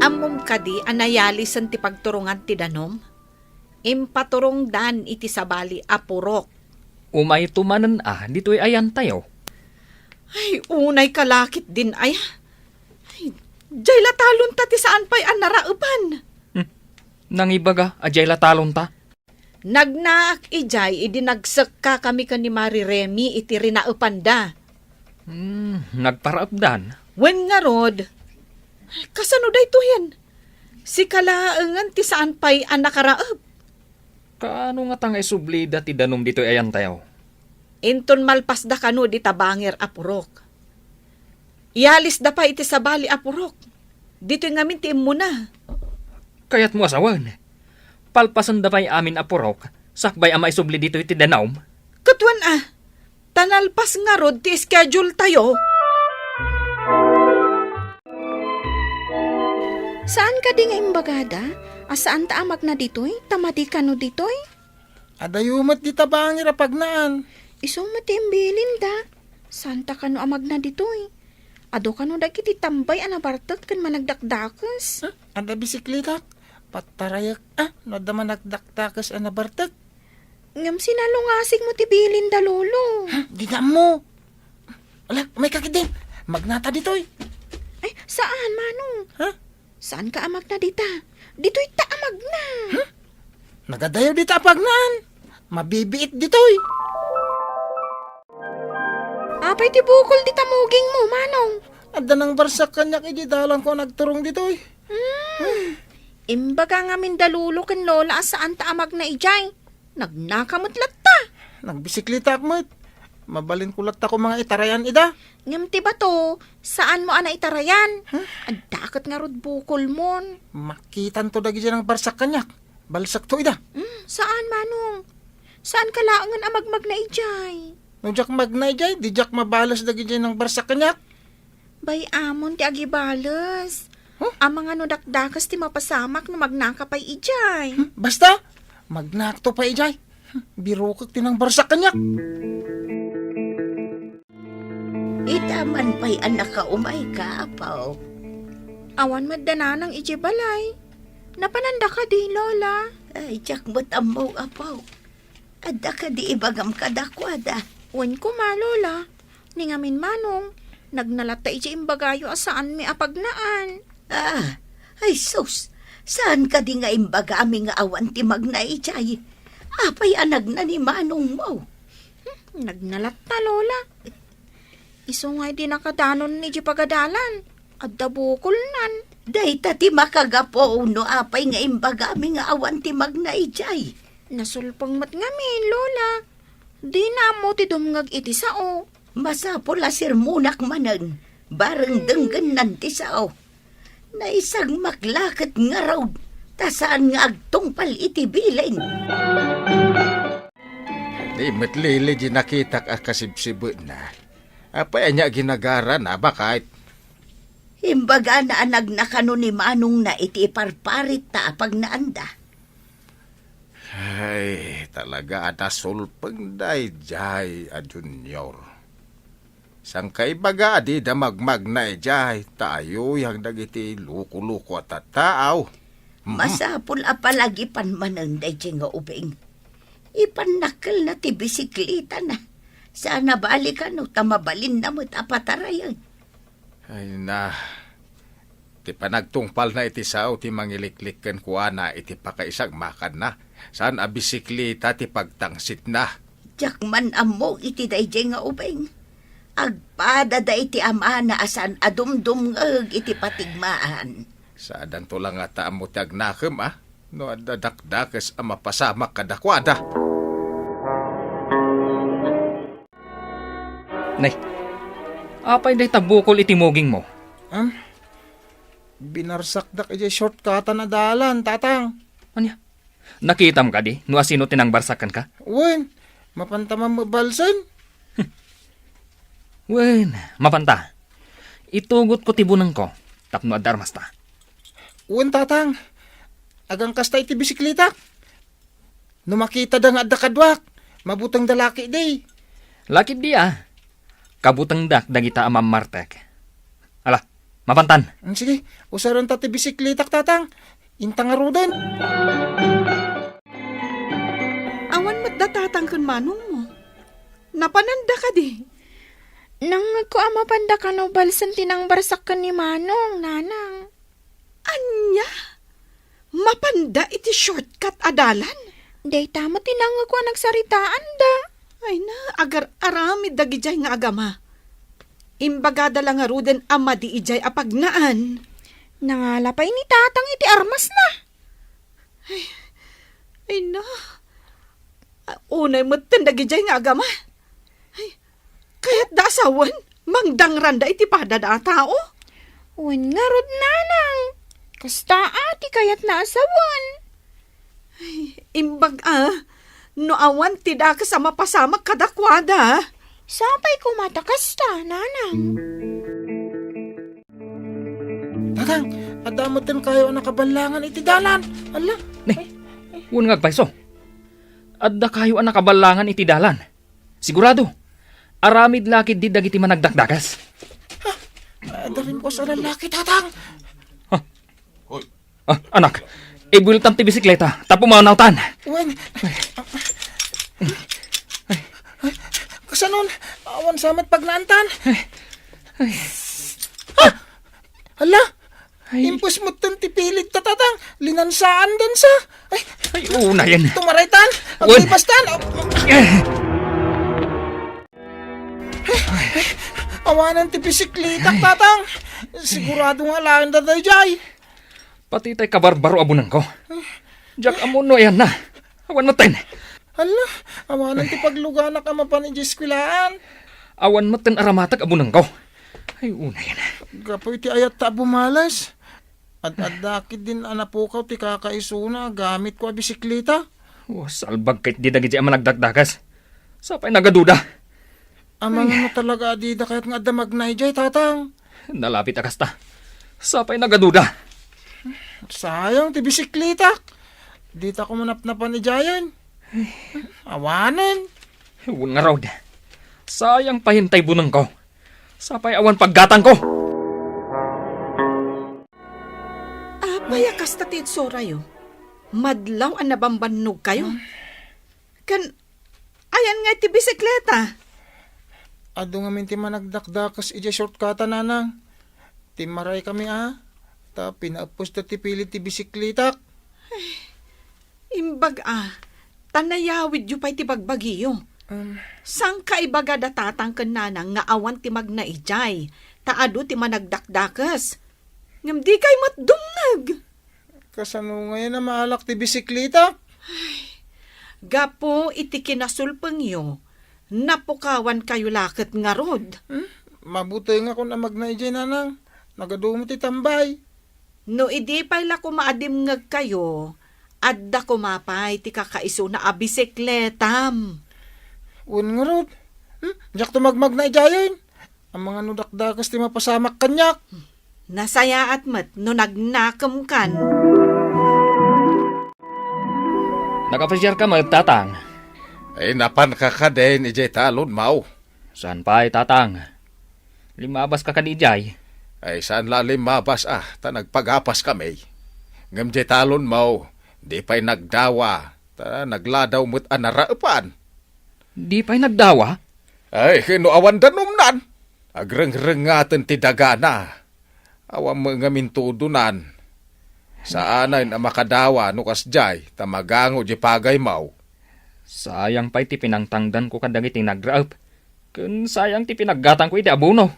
Ammom kadi a nayalisen ti pagturongan ti danum? Impaturongdan iti sabali a purok. Umayto manen a ditoy ayantayo. Ay, unay kalakit din aya. Ay, jay la talonta ti saan pay a naraepan. Hmm. Nangibaga a jay la talonta? Nagnaak ijay idi nagsekka kami ken ni Mari Remy iti rinaepanda. Hmm, nagparaepdan? Wen ngarud, kasano daytoyen? Sika laengen ti saan pay a nakaraep. Kaano ngata nga isublida ti danum ditoy ayantayo? Inton malpasda kano dita bangir a purok, iyalisda pay iti sabali a purok. Ditoy ngamin ti immuna. Kayatmo a sawen, palpasenda pay amin a purok sakbay a maisubli ditoy ti danum? Ket wen a, ta nalpas ngarud ti schedule tayo. Saan kadi nga imbagada a saanta a magna ditoy ta madi kano ditoy? Adayo met dita bangir a pagnaan. Isu met ti imbilinda. Saanta kano a magna ditoy? Adu kano dagiti tambay a nabartek ken managdakdakes? Huh? Adda bisikletak? Patarayek, ah, no adda managdakdakes a nabartek. Ngem sinalungasig mo ti bilinda, Lolo. Huh? Dina ammo. Ala, umayka ketdin. Magnata ditoy. Ay, saan, Manong? Huh? Saanka a magna dita? Ditoyta a magna. Hmm? Nagadayo dita a pagnaan. Mabibiit ditoy. Apay ti bukol dita mugingmo, Manong? Adda nangbarsak kaniak idiay dalanko a nagturong ditoy. Hmm. Imbaga ngamin da Lolo ken Lola a saanta a magna idiay. Nagnaka met latta. Nagbisikletaak met. Mabalinko latta koma nga itarayan ida. Ngem ti bato, saanmo a naitarayan. Huh? Adda ket ngarud bukolmon. Makitanto dagidiay nangbarsak kaniak. Balsekto ida. Mm, saan, Manong? Saanka laengen a magmagna idiay? No diak magna idiay, di diak mabales dagidiay nangbarsak kaniak. Bay-amon ti agibales. Huh? Amangan no dakdakes ti mapasamak no magnaka pay idiay. Hmm, basta, magnakto pay idiay. Hmm, birokek ti nangbarsak kaniak. Ita man pay a nakaumayka, Apo. Awan met da Nanang idiay balay. Napananda kadi, Lola? Ay, diak met ammo, Apo. Adda kadi ibagam kadakuada? Wen koma, Lola. Ni ngamin Manong, nagna latta idiay imbagayo a saanmi a pagnaan. Ah, ay sus, saan kadi nga imbagami nga awan ti magna idiay? Apay a nagna ni Manongmo? Hmm, nagna latta, Lola. Isu nga idi nakadanon idiay pagadalan, adda bukolnan. Dayta ti makagapu no apay nga imbagami nga awan ti magna idiay. Nasulpeng met ngamin, Lola. Dina ammo ti dumngeg iti sao. Masapul a sermonak manen, bareng denggennan ti sao. Naisagmak la ket ngarud, ta saan nga agtungpal iti bilin. Di met Lily di nakitak a kasibsibetna. Apay ania ginagarana, baket? Imbagana a nagna kano ni Manongna iti iparparitta a pagnaanda. Ay, talaga a nasulpeng daydiay a Junior. Saan kaibaga a dida magmagna idiay, ta ayuyang dagiti loko-loko a tattao. Mhm. Masapul a palagipan manen daydiay nga ubing. Ipannakkelna ti bisikletana. Saan a bali kano ta mabalinna met a patarayen. Ay na, ti panagtungpalna iti sao ti mangiliklik kenkuana iti pakaisagmakanna, saan a bisikleta ti pagtangsitna. Diak man ammo iti daydiay nga ubing. Agpadada iti amana a saan a dumdumngeg iti patigmaan. Saadanto la ngata ammo ti agnakem, a? No adda dakdakes a mapasamak kadakuada. Nay, apay dayta bukol iti mugingmo? Am, binarsakdak idiay shortcutan a dalan, Tatang. Ania? Nakitam kadi no asino ti nangbarsak kenka? Wen, mapanta man mabalsen. Wen, mapanta. Itugotko ti bunengko tapno adda armasta. Wen, Tatang. Agangkasta iti bisikletak. No makitada nga adda kaduak, mabutengda lakidi. Lakidi, a. Kabutengdak dagita a mammartek. Ala, mapantan. Mm, sige, usarenta ti bisikletak, Tatang. Inta ngaruden. Awan met da Tatang ken Manongmo. Napananda kadi? Nangngegko a mapanda kano balsen ti nangbarsak ken ni Manong, Nanang. Ania? Mapanda iti shortcut a dalan? Dayta met ti nangngegko a nagsaritaanda. Ay na, agar-aramid dagidiay nga agama. Imbagada la ngaruden a madi idiay a pagnaan. Nangala pay ni Tatang iti armasna. Ay, ay na. A, unay metten dagidiay nga agama. Ay, kayatda a sawen, mangdangranda iti padada a tao? Wen ngarud, Nanang. Kasta a ti kayatna a sawen. Ay, imbag a, no awan ti dakes a mapasamak kadakuada. Sapay koma ta kasta, Nanang. Tatang, adda metten kayo a nakaballangan iti dalan. Ala. Ni, wen nga agpayso. Adda kayo a nakaballangan iti dalan. Sigurado. Aramid lakidi dagiti managdakdakes. Adda rin ko sa lalaki, Tatang. Ha? Hoy. Ah, anak, ibueltam ti bisikleta, ta pumanawtan. Wen. Kasanon, awan sa met pagnaantan. Ay. Ah! Hala! Ay. Impus metten ti pilit ta, Tatang. Linansaan dansa. Ay. Ay, unayen. Tumaraytan. Wen. Aglibastan. Eh. Awanen ti bisikletak, Tatang. Sigurado nga alaen da daydiay. Pati tay kabarbaro a bunengko. Diak ammo no ayanna. Awan metten. Hala, awanen ti pagluganak a mapan idiay eskwelaan. Awan metten aramatek a bunengko. Ay, unayen. Gapu iti ayatta a bumales. Ad-adda ketdin a napukaw ti kakaisuna a gamitko a bisikleta. Oh, salbag ketdi dagiti a managdakdakes. Sapay nagaduda. Amangano talaga a dida kayat nga adda magna idiay, Tatang? Nalapit a kasta. Sapay nagaduda. Sayang ti bisikletak. Dita ko manapnapan idiayen. Awanen. Wen ngarud. Sayang pay tay bunengko. Sapay awan paggatangko. Apay a kasta ti itsorayo? Madlaw a nabambannogkayo. Ken ayan nga iti bisikleta? Adu ngamin ti managdakdakes idiay shortcut a, Nanang. Timmaray kami a, ta pinaeppusda ti pilit ti bisikletak. Imbag a, ta nayawidyo pay ti bagbagiyo. Um. Saan ka ibaga da Tatang ken Nanang nga awan ti magna idiay, ta adu ti managdakdakes? Ngem dikay met dumngeg. Kasano ngayen a maalak ti bisikleta? Gapu iti kinasulpengyo, napukawankayo la ket ngarud. Hmm? Mabutengakon a magna idiay, Nanang. Nagadu met ti tambay. No idi pay la koma a dimngegkayo, adda koma pay ti kakaisuna a bisikletam. Wen ngarud, hmm? Diak tumagmagna idiayen. Amangan no dakdakes ti mapasamak kaniak. Nasayaat met no nagnakemkan. Nakapasiarka met, Tatang? Ay, napanka kadin idiay talon, Maw? Saan pay, Tatang? Limmabas ka kadi idiay? Ay, saan la limmabas, ah, ta nagpagapas kami. Ngem diay talon, Maw, di pay nagdawa, ta nagladaw met a naraepan. Di pay nagdawa? Ay, ken no awan danumnan, agrengrengaten ti dagana. Awan met ngamin tudonan. Saanen a makadawa no kasdiay, ta magango diay pagaymaw. Sayang pay ti pinangtangdanko kadagiti nagraep, ken sayang ti pinaggatangko iti abono.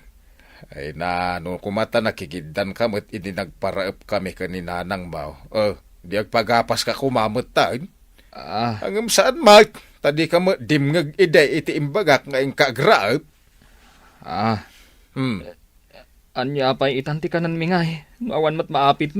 Ay na, no koma ta nakigiddanka met idi nagparaep kami ken ni Nanang Maw. Eh, di agpagapaska koma met ta, eh? Ah. Ngem saan met, ta dika met dimngeg idi iti imbagak nga inka agraep. Ah, Hmm. Ania pay itan ti kanenmi ngay, no awan met maapitmi?